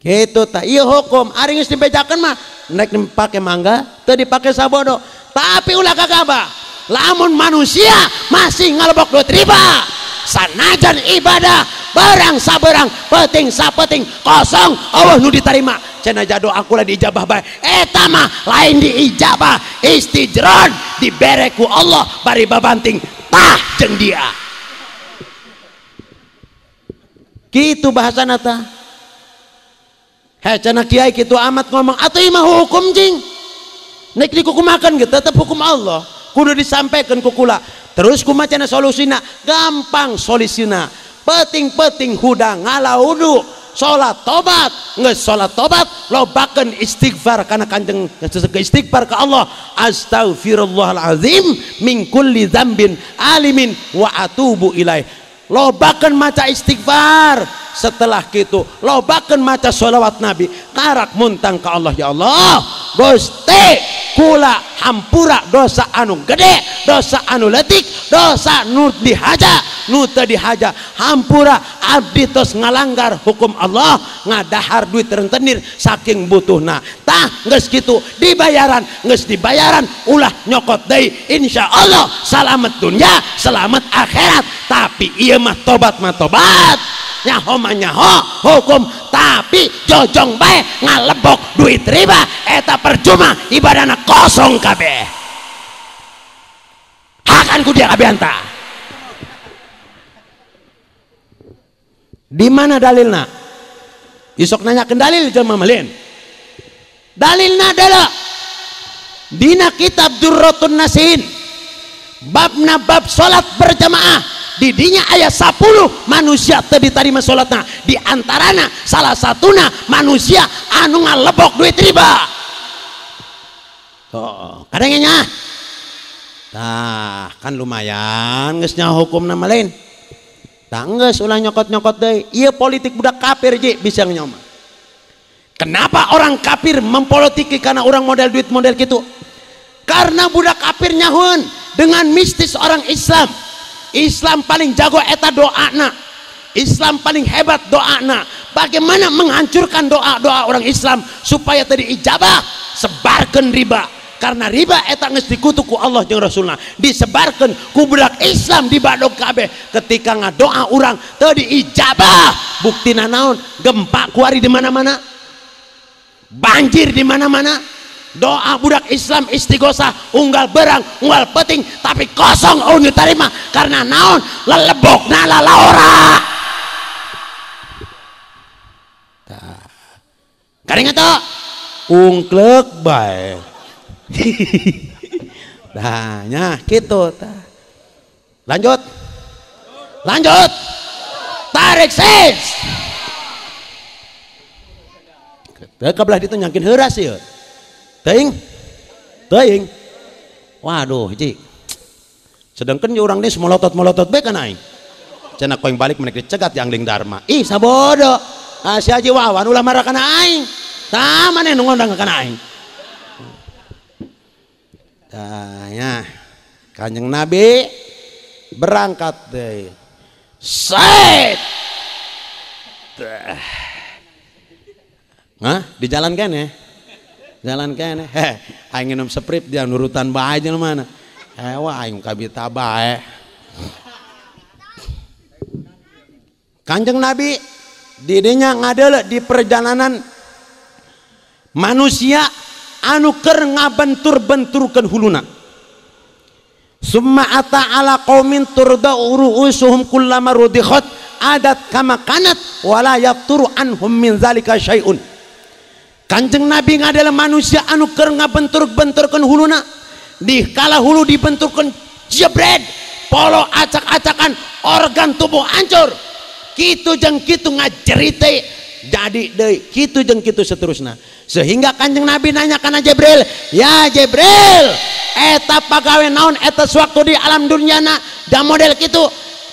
gitu tah ieu hukum ari geus dibejakeun mah nek dipake mangga teu dipake sabodo tapi ulah gagabah lamun manusia masih ngalebok duit riba sanajan ibadah barang saberang penting sapeting kosong Allah nu diterima cenah doa kula diijabah bae eta mah lain diijabah istijron dibere ku Allah bari babanting tah jeung dia kitu bahasana tah heh cenah kiai kitu amat ngomong atuh ieu mah hukum jing nek dikukumakeun ge tetep hukum Allah kudu disampaikan ku kula terus kumaha cenah solusina gampang solusina peting-peting hudang ngala wudu salat tobat geus salat tobat lobakeun istighfar kana kanjeng istighfar ka Allah astaghfirullahalazim min kulli dzambin alimin wa atubu ilaih lobakeun maca istighfar setelah kitu lobakeun maca sholawat nabi karak muntang ka Allah ya Allah Gusti kula hampura dosa anu gede dosa anu letik dosa nu dihaja nu teu dihaja hampura abdi tos ngalanggar hukum Allah ngadahar duit rentenir saking butuhna tah geus kitu dibayaran geus dibayaran ulah nyokot deui insyaallah salamet dunya selamat akhirat tapi ieu mah tobat nyaho mah nyaho hukum tapi jojong bae ngalebok duit riba eta percuma ibadahna kosong kabeh hakan ku dia kabeh anta di mana dalilna isok nanyakeun dalil jelema mah lain dalilna adalah dina kitab Durratun Nasihin babna bab salat berjamaah didinya ayat 10 manusia teu ditarima salatna di antarana salah satuna manusia anu ngalebok duit riba tuh kadangnya tah kan lumayan geus nya hukumna mah lain. Tah geus ulah nyokot-nyokot deui. Ieu politik budak kafir ji bisa nyoma. Kenapa orang kafir mempolitiki karena orang model duit model gitu? Karena budak kafir nyahun dengan mistis orang Islam. Islam paling jago eta doana. Islam paling hebat doana. Bagaimana menghancurkan doa-doa orang Islam supaya tadi ijabah? Sebarkan riba. Karena riba eta geus dikutuk ku Allah jeung Rasulna, disebarkan ku budak Islam di badog kabeh. Ketika ngadoa urang teu diijabah, buktina naon? Gempa kuari di mana-mana, banjir di mana-mana. Doa budak Islam istighosah unggal berang unggal peting tapi kosong eueuh diterima karena naon? Lelebokna lalaora. Tah karing eta ungkleuk bae. Nah, nya kitu tah. Lanjut. Lanjut. Tarik sis. Teu kabelah ditu nyangkin heuras ieu. Teuing. Teuing. Waduh, hiji. Sedangkan urang ini molotot-molotot bae kana aing. Cenah koing balik menek dicegat yang Angling Dharma. Ih, sabodo. Ah, si Haji Wawan ulah marah kana aing. Tah maneh nu ngondang kana aing. Tah nya Kanjeng Nabi berangkat deui. Set. Hah? Di jalan kene? Jalan kene. Heh, aing nginum Sprite dia nurutan bae jelema mana. Wah aing kabita bae. Kanjeng Nabi didinya ngadeuleu di perjalanan manusia anu keur ngabentur-benturkeun huluna. Summa ata ala qaumin turdau ru'usuhum kullama rudikhat adat kama kanat wala yafturu anhum min zalika syai'un. Kanjeng Nabi ngadalah manusia anu keur ngabentur-benturkeun huluna. Di kala hulu dibenturkeun jebret, polo acak-acakan, organ tubuh hancur. Kitu jeung kitu ngajerite jadi deui, kitu jeung kitu seterusna. Sehingga Kanjeng Nabi nanya kana Jibril, "Ya Jibril, eta pagawe naon eta sewaktu di alam dunyana da model kitu?"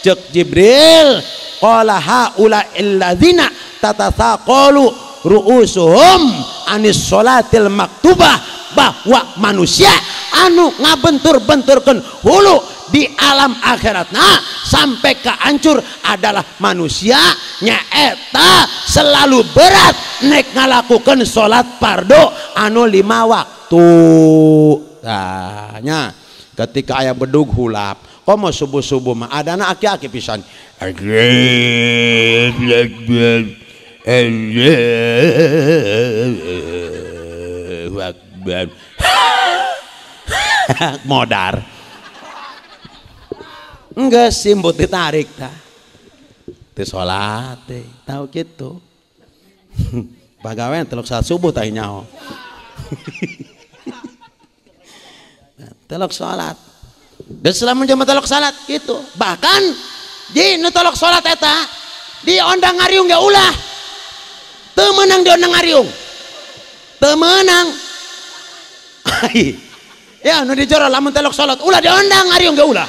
Cek Jibril, "Qala haula illadzina tatasaqalu ru'usuhum anis sholatil maktubah." Bahwa manusia anu ngabentur-benturkeun hulu di alam akhiratna sampai kehancur adalah manusia nyaeta selalu berat nek ngalakukeun salat fardu anu 5 waktu. Tah nya ketika aya bedug hulap komo subuh-subuh mah adana aki-aki pisan. Modar. Enggak simbut ditarik tah. Teu salat teh, tahu kitu. Pagawean telok salat subuh tah nyaho. Telok salat. Geus lamun jelema telok salat kitu. Bahkan di nu telok salat eta diondang ngariung ge ulah. Teu meunang diondang ngariung. Teu meunang. Ya nu dijoro lamun telok salat ulah diondang ngariung ge ulah.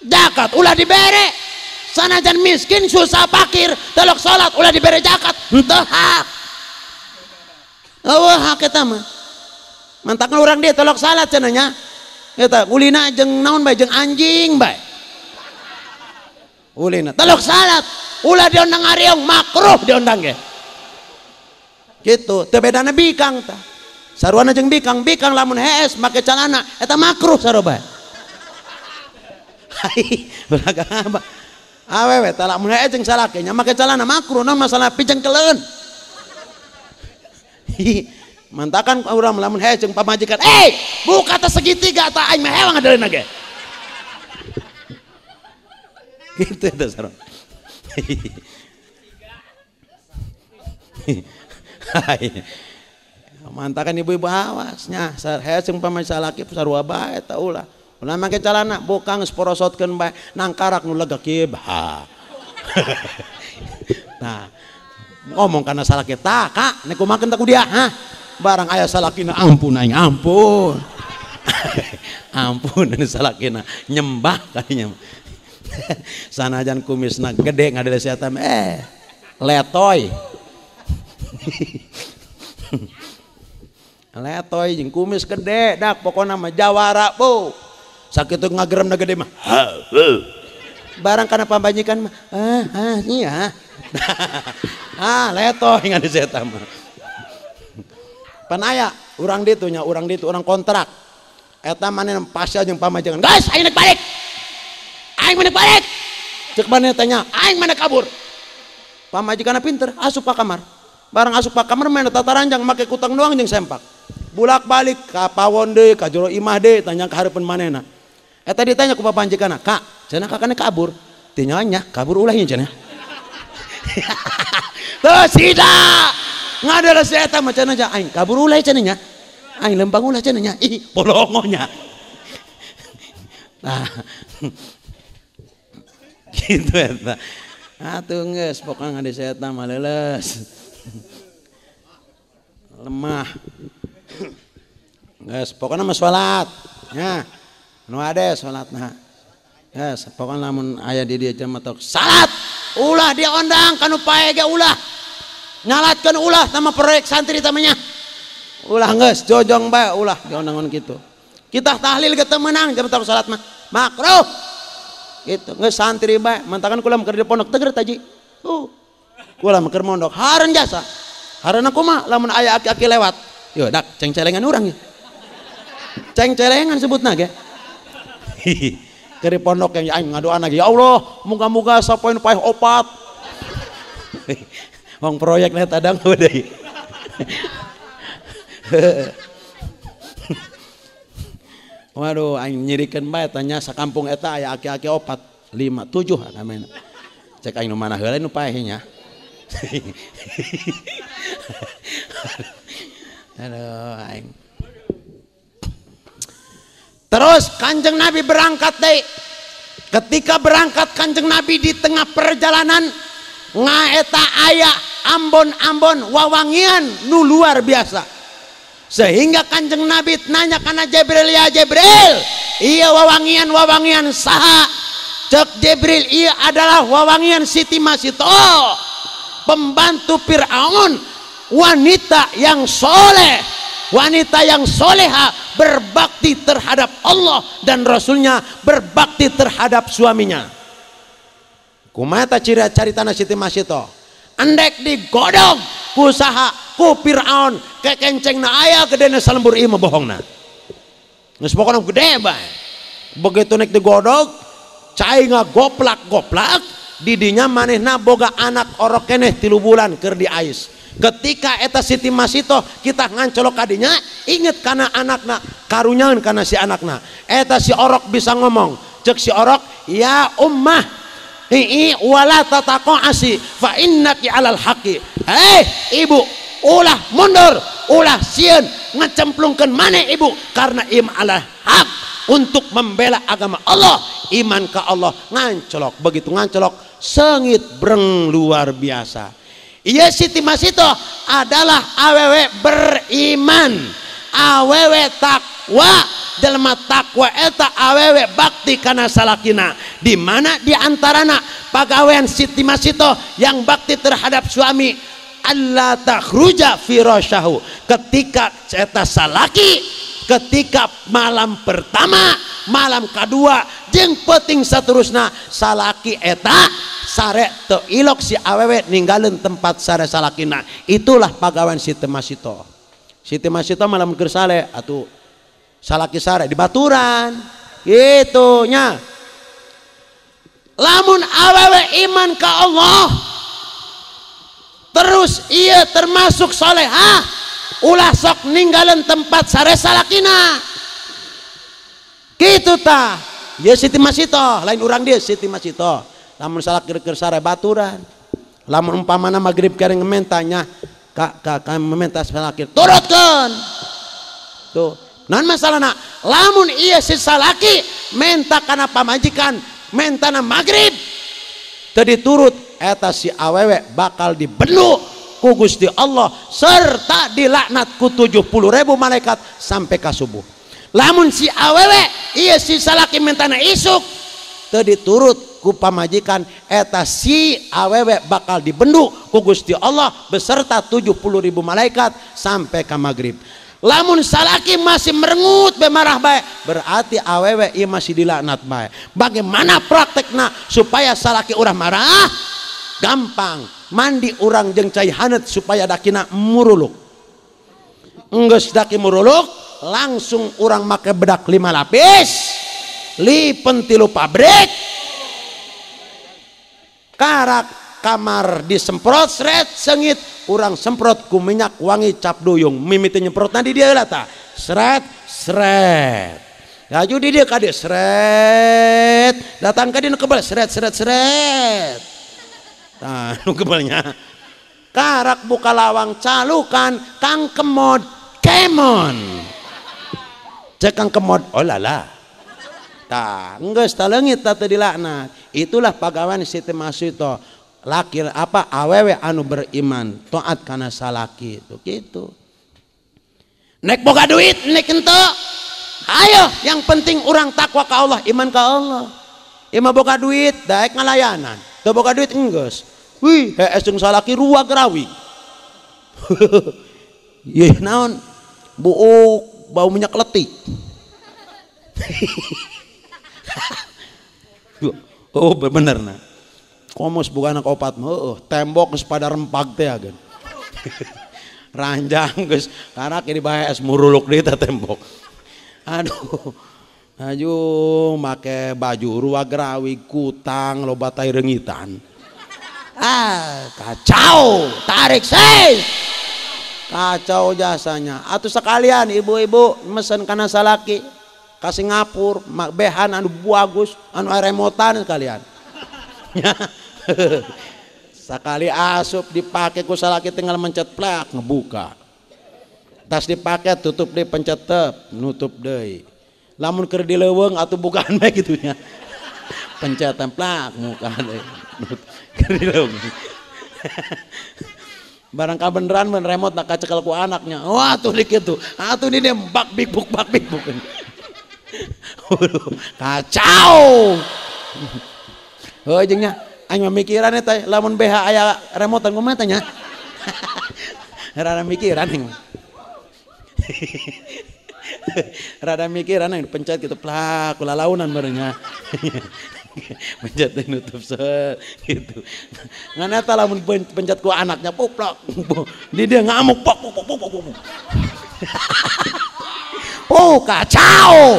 Zakat ulah dibere, sanajan miskin susah pakir telok salat ulah dibere zakat, henteu hak. Eueuh hak eta mah. Mantakna urang dia telok salat cenah nya. Eta ulina jeung naon bae jeung anjing bae. Ulina telok salat ulah diondang ngariung, makruh diondang ge. Gitu, teu bedana bikang tah. Saruana jeung bikang, bikang lamun hees make calana eta makruh sarua bae. Hai, belaga apa? Awewe tah lamun hees jeung salaki nya make calana makruh naon masalah pijengkeleun. Mantakan urang lamun hees jeung pamajikan, "Eh, buka teh segitiga tah aing mah hewang adeulna ge." Gitu eta sarua. Mantakan ibu-ibu awasnya, hees jeung pamajikan salaki sarua bae eta ulah. Ulah make calana bokang geus porosotkeun bae nangkarak nu lega kieu bah. Nah, ngomong kana salaki tah Kak, nek kumakeun teh ku dia, hah? Barang aya salakina ampun aing ampun. Ampun salakina nyembah kadinya. Sanajan kumisna gede ngadele si eta letoy. Letoy jeung kumis gede dak pokona mah jawara bu. Sakitu ngageremna gede mah. Barang kana pamajikan mah ah iya. Ah letoy ngadele si eta mah. Pan aya urang ditu nya, urang ditu urang kontrak. Eta manehna pasea jeung pamajikan. Guys, aing nek balik. Aing mana balik. Cek manehna tanya, aing mana kabur. Pamajikanna pinter, asup ka kamar. Barang asup ka kamar manehna tataranjang make kutang doang jeung sempak. Bulak-balik ka pawon deui, ka jero imah deui, tanya ka hareupeun manehna. Eta ditanya ku pamajikanna, "Kak, cenah kakana kabur." Teu nya, kabur ulah ieu cenah. Teu sida. Ngadala si eta mah cenah aing kabur ulah cenah nya. Aing lempang ulah cenah nya. Ih, bolongonya. Nah. Gitu eta. Atuh geus pokona ngade si eta mah leuleus. Lemah. Geus pokona mah salat. Nya. Nu ade salatna. Geus pokona lamun aya di dieu mah tok salat. Ulah diondang kanu pae ge ulah. Nyalatkeun ulah sama proyek santri tamanya. Ulah geus jojong bae ulah diondangan kitu. Kita tahlil ge teu meunang jam tok salat mah. Makruh. Gitu geus santri bae mantakan kula keur di pondok teger taji. Kula mah keur mondok hareun jasa. Hareun kumaha lamun aya aki-aki lewat. Yo dak cengcelengan urang ye. Cengcelengan sebutna ge. Keur di pondok yang aing ngadoana ge ya Allah, muga-muga sapoe nu paeh opat. Wong proyek na tadang deui. Waduh aing nyirikeun bae tanya sakampung eta aya aki-aki 4, 5, 7 namanya. Cek aing nu mana heula nu paeh nya. Aduh aing. Terus Kanjeng Nabi berangkat deui. Ketika berangkat Kanjeng Nabi di tengah perjalanan ngaeta aya ambon-ambon wawangian nu luar biasa. Sehingga Kanjeng Nabi nanya kana Jibril, ya Jibril, iya wawangian-wawangian saha? Cek Jibril, iya adalah wawangian Siti Masito, pembantu Fir'aun, wanita yang soleh, wanita yang soleha, berbakti terhadap Allah dan Rasulnya, berbakti terhadap suaminya. Kumaha ciri caritana Siti Masito? Endek digodog ku saha? Ku Fir'aun, kekencengna aya gedena salembur ieu mah bohongna. Geus pokona gede bae. Begitu nek digodog, cai ngagoplak-goplak, didinya manehna boga anak orok keneh 3 bulan keur diais. Ketika eta Siti Masito kita ngancolok kadinya, inget kana anakna, karunyaeun kana si anakna. Eta si orok bisa ngomong, cek si orok, ya ummah ii wala tataqasi fa innaki alal haqi. Hei ibu, ulah mundur, ulah sieun ngecemplungkeun maneh ibu, karena im ala hak untuk membela agama Allah, iman ke Allah. Ngancolok, begitu ngancolok sengit breng luar biasa. Iya Siti Masito adalah awewe beriman, awewe takwa. Jelema takwa eta awewe bakti kana salakina. Di mana di antarana pagawean Siti Masito yang bakti terhadap suami, alla takhruja firasyahu. Ketika eta salaki, ketika malam pertama, malam kedua, jeung peuting saterusna, salaki eta sare teu ilok si awewe ninggalin tempat sare salakina. Itulah pagawean Siti Masito. Siti Masito malam keur sare atuh salaki sare di baturan gitu nya. Lamun awewe iman ka Allah terus iya termasuk solehah, ulah sok ninggalin tempat sare salakina gitu ta. Ya Siti Masito lain urang dia Siti Masito. Lamun salaki keur sare baturan, lamun umpamana magrib kering mentanya kak kak meminta salaki turutkeun tuh. Non masalahna lamun iya si salaki menta kana pamajikan mentana magrib teu diturut, eta si awewe bakal dibelu ku Gusti Allah serta dilaknat ku 70.000 malaikat sampai ka subuh. Lamun si awewe iya si salaki mentana isuk teu diturut ku pamajikan eta si awewe bakal dibendu ku Gusti Allah beserta 70.000 malaikat sampai ka magrib. Lamun salaki masih merengut be marah bae, berarti awewe ieu masih dilaknat bae. Bagaimana praktekna supaya salaki urang marah? Gampang, mandi urang jeung cai haneut supaya dakina muruluk. Enggeus daki muruluk, langsung urang make bedak 5 lapis, lipen 3 pabrik, karak kamar disemprot seret sengit, urang semprot ku minyak wangi cap duyung, mimiti nyemprot nanti dia lah ta, seret seret, laju di dia kade seret, datang ka dia nu kebal seret seret seret, tah nu kebalnya, karak buka lawang calukan kang kemod kemon, cek kang kemod oh lala. Tah, enggeus taleungit tah teu dilaknat. Itulah pagawean Siti Masito. Laki apa awewe anu beriman, taat kana salaki itu gitu. Nek boga duit, nek henteu. Ayo, yang penting urang takwa ka Allah, iman ka Allah. Imah boga duit, daek ngalayanan. Teu boga duit enggeus. Wih, hees jeung salaki ruag rawi. Yeuh naon? Buuk bau minyak letik. Oh bener nah. Komos bukan anak opat mah heueuh, tembok geus pada rempag teh ageun. Ranjang geus karak di bae es muruluk deui teh tembok. Aduh. Aju make baju ruag rawi kutang loba tai reungitan. Ah, kacau, tarik seis. Kacau jasanya. Atuh sekalian ibu-ibu mesen kana salaki. Kasih ngapur, behan anu bagus, anu remotan sekalian. Sekali asup dipakai ku salaki tinggal mencet plak ngebuka. Tas dipakai tutup deui pencet tep, nutup deui. Lamun keur dileuweung atuh bukaan bae kitu nya. Pencetan plak muka deui. Keur dileuweung. Barang kabeneran mun remote nak kacekel ku anaknya. Wah atuh di kitu. Atuh di dia bak bik buk bak bik buk. Kacau. Heuh jeung nya aing mah mikiran eta lamun BH aya remote kumaha teh nya. Rada mikiran aing. Rada mikiran aing pencet gitu plak kulalaunan barengnya. Pencet nutup set gitu. Ngan eta lamun pencet ku anaknya poplak. Di dia ngamuk pok pok pok pok. Oh kacau.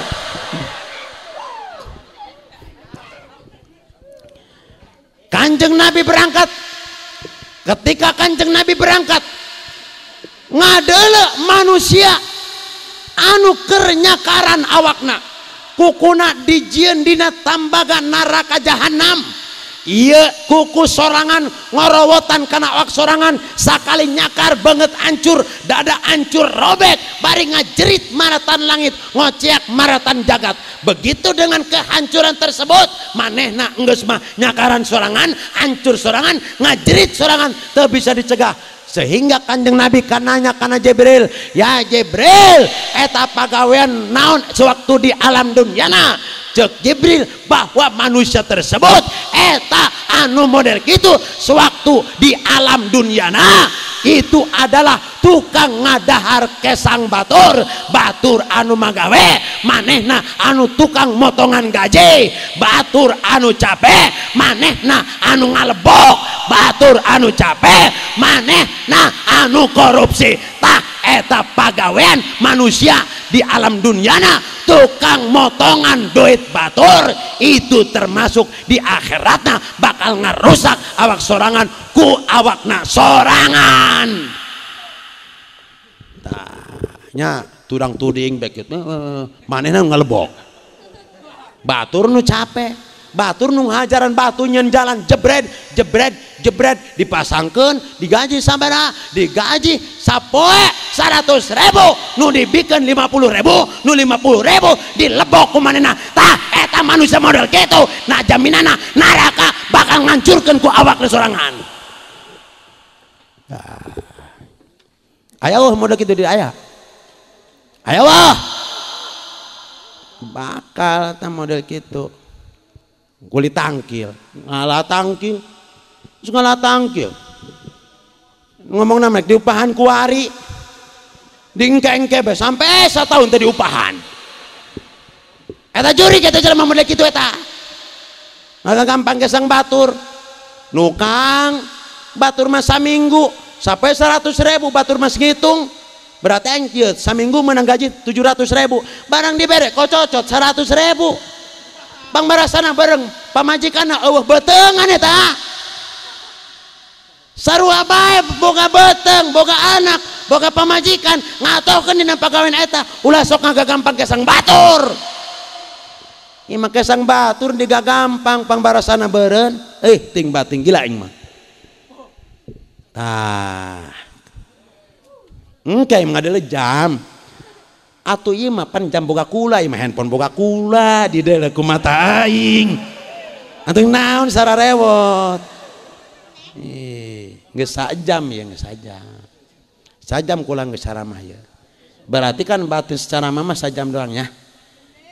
Kanjeng Nabi berangkat. Ketika Kanjeng Nabi berangkat ngadele manusia anu keur nyakaran awakna, kukuna dijieun dina tambaga neraka jahanam. Ieu kuku sorangan ngorowotan kana awak sorangan, sakali nyakar banget hancur, dada hancur robek, bari ngajerit maratan langit, ngoceak maratan jagat. Begitu dengan kehancuran tersebut, manehna enggeus mah nyakaran sorangan, hancur sorangan, ngajerit sorangan, teu bisa dicegah. Sehingga Kanjeng Nabi kananya kana Jibril, ya Jibril, eta pagawean naon sewaktu di alam dunyana? Cek Jibril bahwa manusia tersebut eta anu model gitu sewaktu di alam dunyana itu adalah tukang ngadahar kesang batur, batur anu magawe, manehna anu tukang motongan gaji, batur anu capek, manehna anu ngalebok, batur anu capek, manehna anu korupsi. Tah eta pagawean manusia di alam dunyana tukang motongan duit batur, itu termasuk di akhiratna bakal ngarusak awak sorangan ku awakna sorangan. Tanya tudang tuding baik gitu, manehna ngalebok, batur nu capek, batur nu ngajaran batu nyen jalan jebret jebret jebret dipasangkeun digaji sabaraha, digaji sapoe 100.000 nu dibikeun 50.000, nu 50.000 dilebok ku manehna. Tah eta manusia model kitu nah jaminanna neraka bakal ngancurkeun ku awakna sorangan. Aya eueuh model kitu di aya. Aya wah. Bakal eta model kitu. Kulit tangkil, ngalah tangkil. Terus ngalah tangkil. Ngomong namanya diupahan kuari. Diengke-engke bae sampai setahun teu diupahan. Eta juri kita jelema model kitu eta. Maka gampang kesang batur. Nukang batur mah saminggu sampai 100.000 batur mah ngitung. Berarti engkieu saminggu menang gaji 700.000. Barang dibere kococot 100.000. Pang barasana bareng pamajikanna eueuh beuteungan eta. Sarua bae boga beuteung, boga anak, boga pamajikan, ngatokeun dina pagawean eta, ulah sok ngagampang kesang batur. Ieu mah kesang batur digagampang pangbarasana beureun, ting bating gila aing mah. Tah. Engke ngadele jam. Atuh ieu mah pan jam boga kula, ieu mah handphone boga kula di deuleu ku mata aing. Atuh naon sararewot. Geus sajam ya, geus sajam. Sajam kula geus saramah ya. Berarti kan batin secara mama sajam doang ya.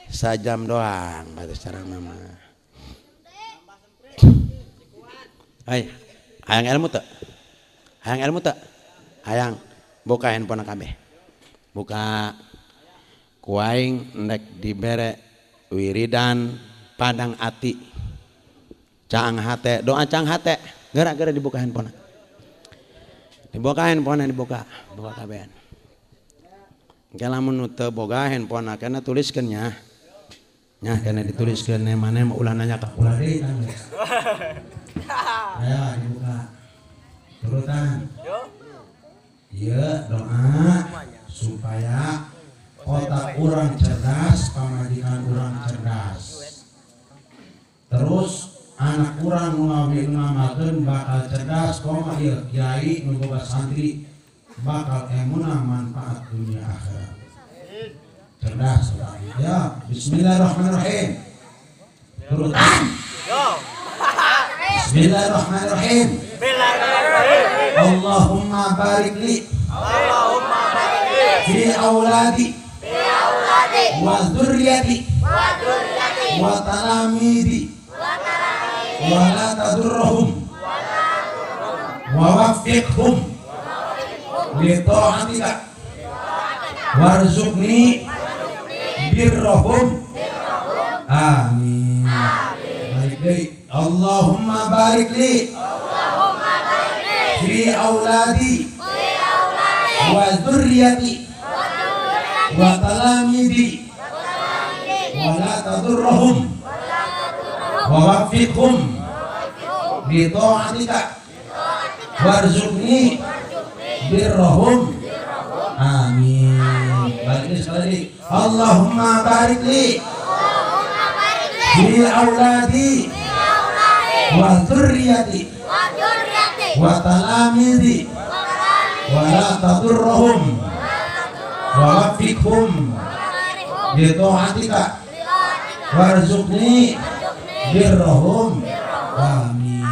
Sajam doang batin secara mama. Hai, hayang ilmu teu? Hayang ilmu teu? Hayang buka handphone kabeh. Buka ku aing nek dibere wiridan padang ati. Caang hate, doa caang hate. Gara-gara dibuka handphone. Dibuka handphone, dibuka, buka kabehan. Engke lamun teu boga handphone kana tuliskeun nya. Nya kana dituliskeun maneh mah ulah nanya ka ulah deui kan. Ayo dibuka. Turutan. Ieu doa supaya otak urang cerdas, pamajikan urang cerdas. Terus anak urang nu ngamalkeun bakal cerdas, koma ieu kiai nu boga santri bakal emuna manfaat dunia akhirat. Cerdas ya. Bismillahirrahmanirrahim. Turutan. Bismillahirrahmanirrahim. Allahumma barik li fi auladi wa dzurriyyati wa talamidi wa la tadurruhum wa waffiqhum li ta'atika warzuqni birrahum. Amin. Barik li. Allahumma barik li fi auladi wa dzurriyyati wa talamidi wa la tadurruhum wa waffiqhum bi ta'atika warzuqni birrahum. Amin. Balik sekali lagi. Allahumma barik li fi auladi wa dzurriyyati wa talamidi wa la tadurruhum wa waffiqhum bi ta'atika warzuqni birrahum. Amin.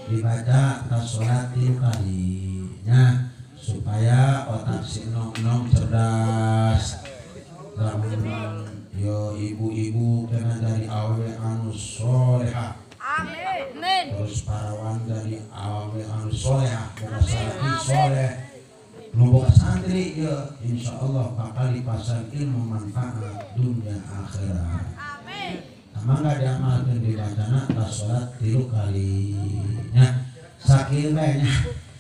Dibaca tas sholat 3 kali nya supaya otak si nong-nong cerdas. Lamun yo ibu-ibu kena dari awewe anu soleha. Amin. Terus parawan dari awewe anu soleha, boga salaki soleh, nu boga santri ya insyaallah bakal dipasang ilmu manfaat dunia akhirat. Amin. Mangga diamalkeun dibacana tas sholat 3 kali nya. Sakieu bae nya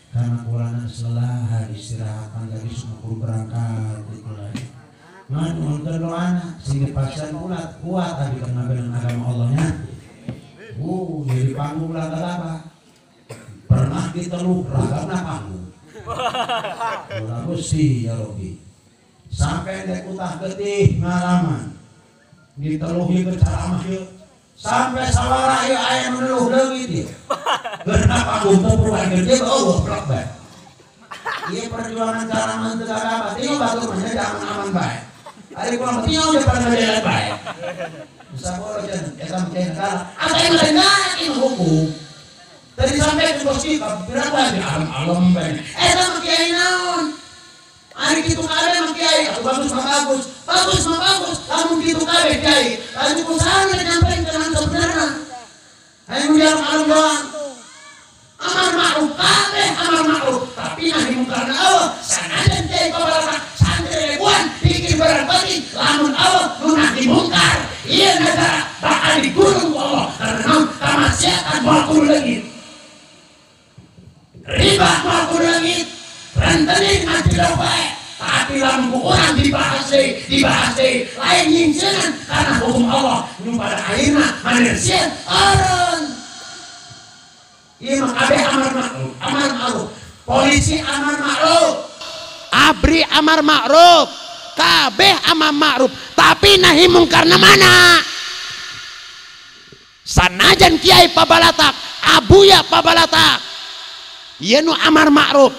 karena kulana setelah istirahat lagi semua kudu berangkat itu lagi. Ngan nuhunkeun doana sing dipaksa kuat kuat abi kana beunang agama Allah nya. Jadi panggung lah apa? Pernah diteluh ragamna panggung. Ulah Gusti ya Rabbi. Sampai dek utah getih ngalaman. Diteluhi ke ceramah ieu. Sampai sawara ieu aya nu neluh leungit ieu. Geuna panggung teu perubahan gede eueuh plek bae. Ieu perjuangan ceramah teu apa? Teu batur mah aman-aman bae. Ari kula mah teu depan jalan bae. Saboro cenah eta mah cenah salah. Asa ieu lain hukum. Tadi sampai ke bos kita, berapa di alam-alam bae. Eta mah kiai naon? Ari kitu kabeh mah kiai, atuh bagus mah bagus. Bagus mah bagus, lamun kitu kabeh kiai. Lamun ku saha nyamperin kana sebenarna. Karena Allah sanajan kiai pabalatak santri ribuan pikir barang penting lamun Allah nu nahi mungkar ieu negara bakal digulung ku Allah karena naon kamaksiatan moal kudu leungit riba moal kudu leungit rentenir majid bae tapi lamun ku urang dibahas deui lain nyingseungan karena hukum Allah nu pada akhirna manehna sieun eureun. Ieu mah kabeh amar ma'ruf, amar ma'ruf. Polisi amar ma'ruf, ABRI amar ma'ruf, kabeh amar ma'ruf, tapi nahi mungkarna mana? Sanajan kiai pabalatak, abuya pabalatak, ieu nu amar ma'ruf,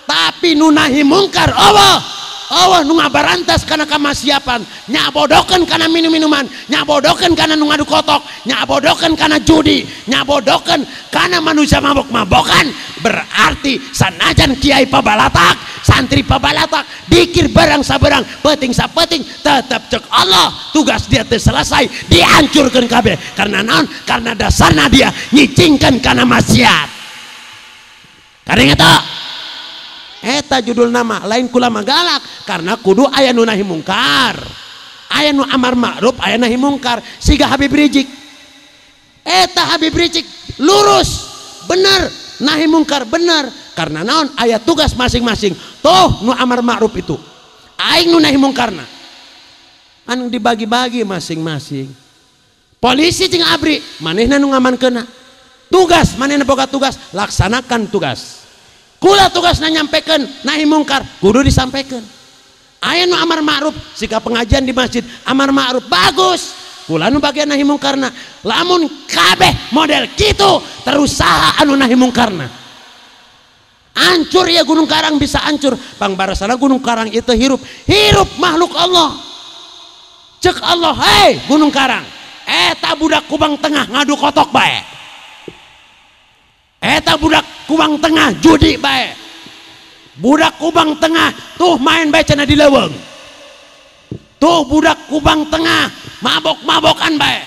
tapi nu nahi mungkar Allah. Allah nu ngabarantas kana kamaksiatan, nyabodokeun kana minum-minuman, nyabodokeun kana nu ngadu kotok, nyabodokeun kana judi, nyabodokeun kana manusia mabok-mabokan. Berarti sanajan kiai pabalatak, santri pabalatak, dikir barang sabarang, penting sapeting, tetap cek Allah tugas dia teu selesai, dihancurkeun kabeh. Karena naon? Karena dasarna dia nyicingkeun kana maksiat. Kadang eta eta judul nama lain kula galak karena kudu aya nu nahi mungkar, aya nu amar ma'ruf, aya nahi mungkar. Siga Habib Rizik, eta Habib Rizik lurus bener nahi mungkar bener karena naon aya tugas masing-masing. Toh nu amar ma'ruf itu aing nu nahi mungkarna anu dibagi-bagi masing-masing. Polisi jeung ABRI manehna nu ngamankeunna tugas, manehna boga tugas, laksanakan tugas. Kula tugasna nyampekeun nahi mungkar kudu disampaikan. Aya nu amar ma'ruf sikap pengajian di masjid amar ma'ruf bagus, kula nu bagian nahi mungkarna. Lamun kabeh model kitu terus saha anu nahi mungkarna? Hancur ya Gunung Karang, bisa hancur. Pangbarasana Gunung Karang itu hirup, hirup makhluk Allah. Cek Allah, hei Gunung Karang, eta budak Kubang Tengah ngadu kotok bae, eta budak Kubang Tengah judi bae, budak Kubang Tengah tuh main bae cenah di leuweung, tuh budak Kubang Tengah mabok-mabokan bae.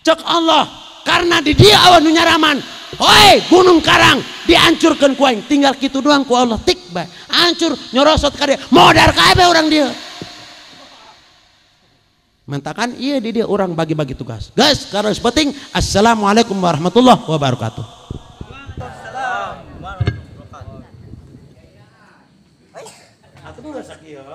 Cek Allah, karena di dia awan nu nyaraman, hoi Gunung Karang dihancurkan ku aing, tinggal kitu doang ku Allah tik bae, hancur nyorosot ka dia, modar kabeh urang dia. Mentakan iya di dia orang bagi-bagi tugas. Guys, karena penting. Assalamualaikum warahmatullahi wabarakatuh. Atuh geus sakieu.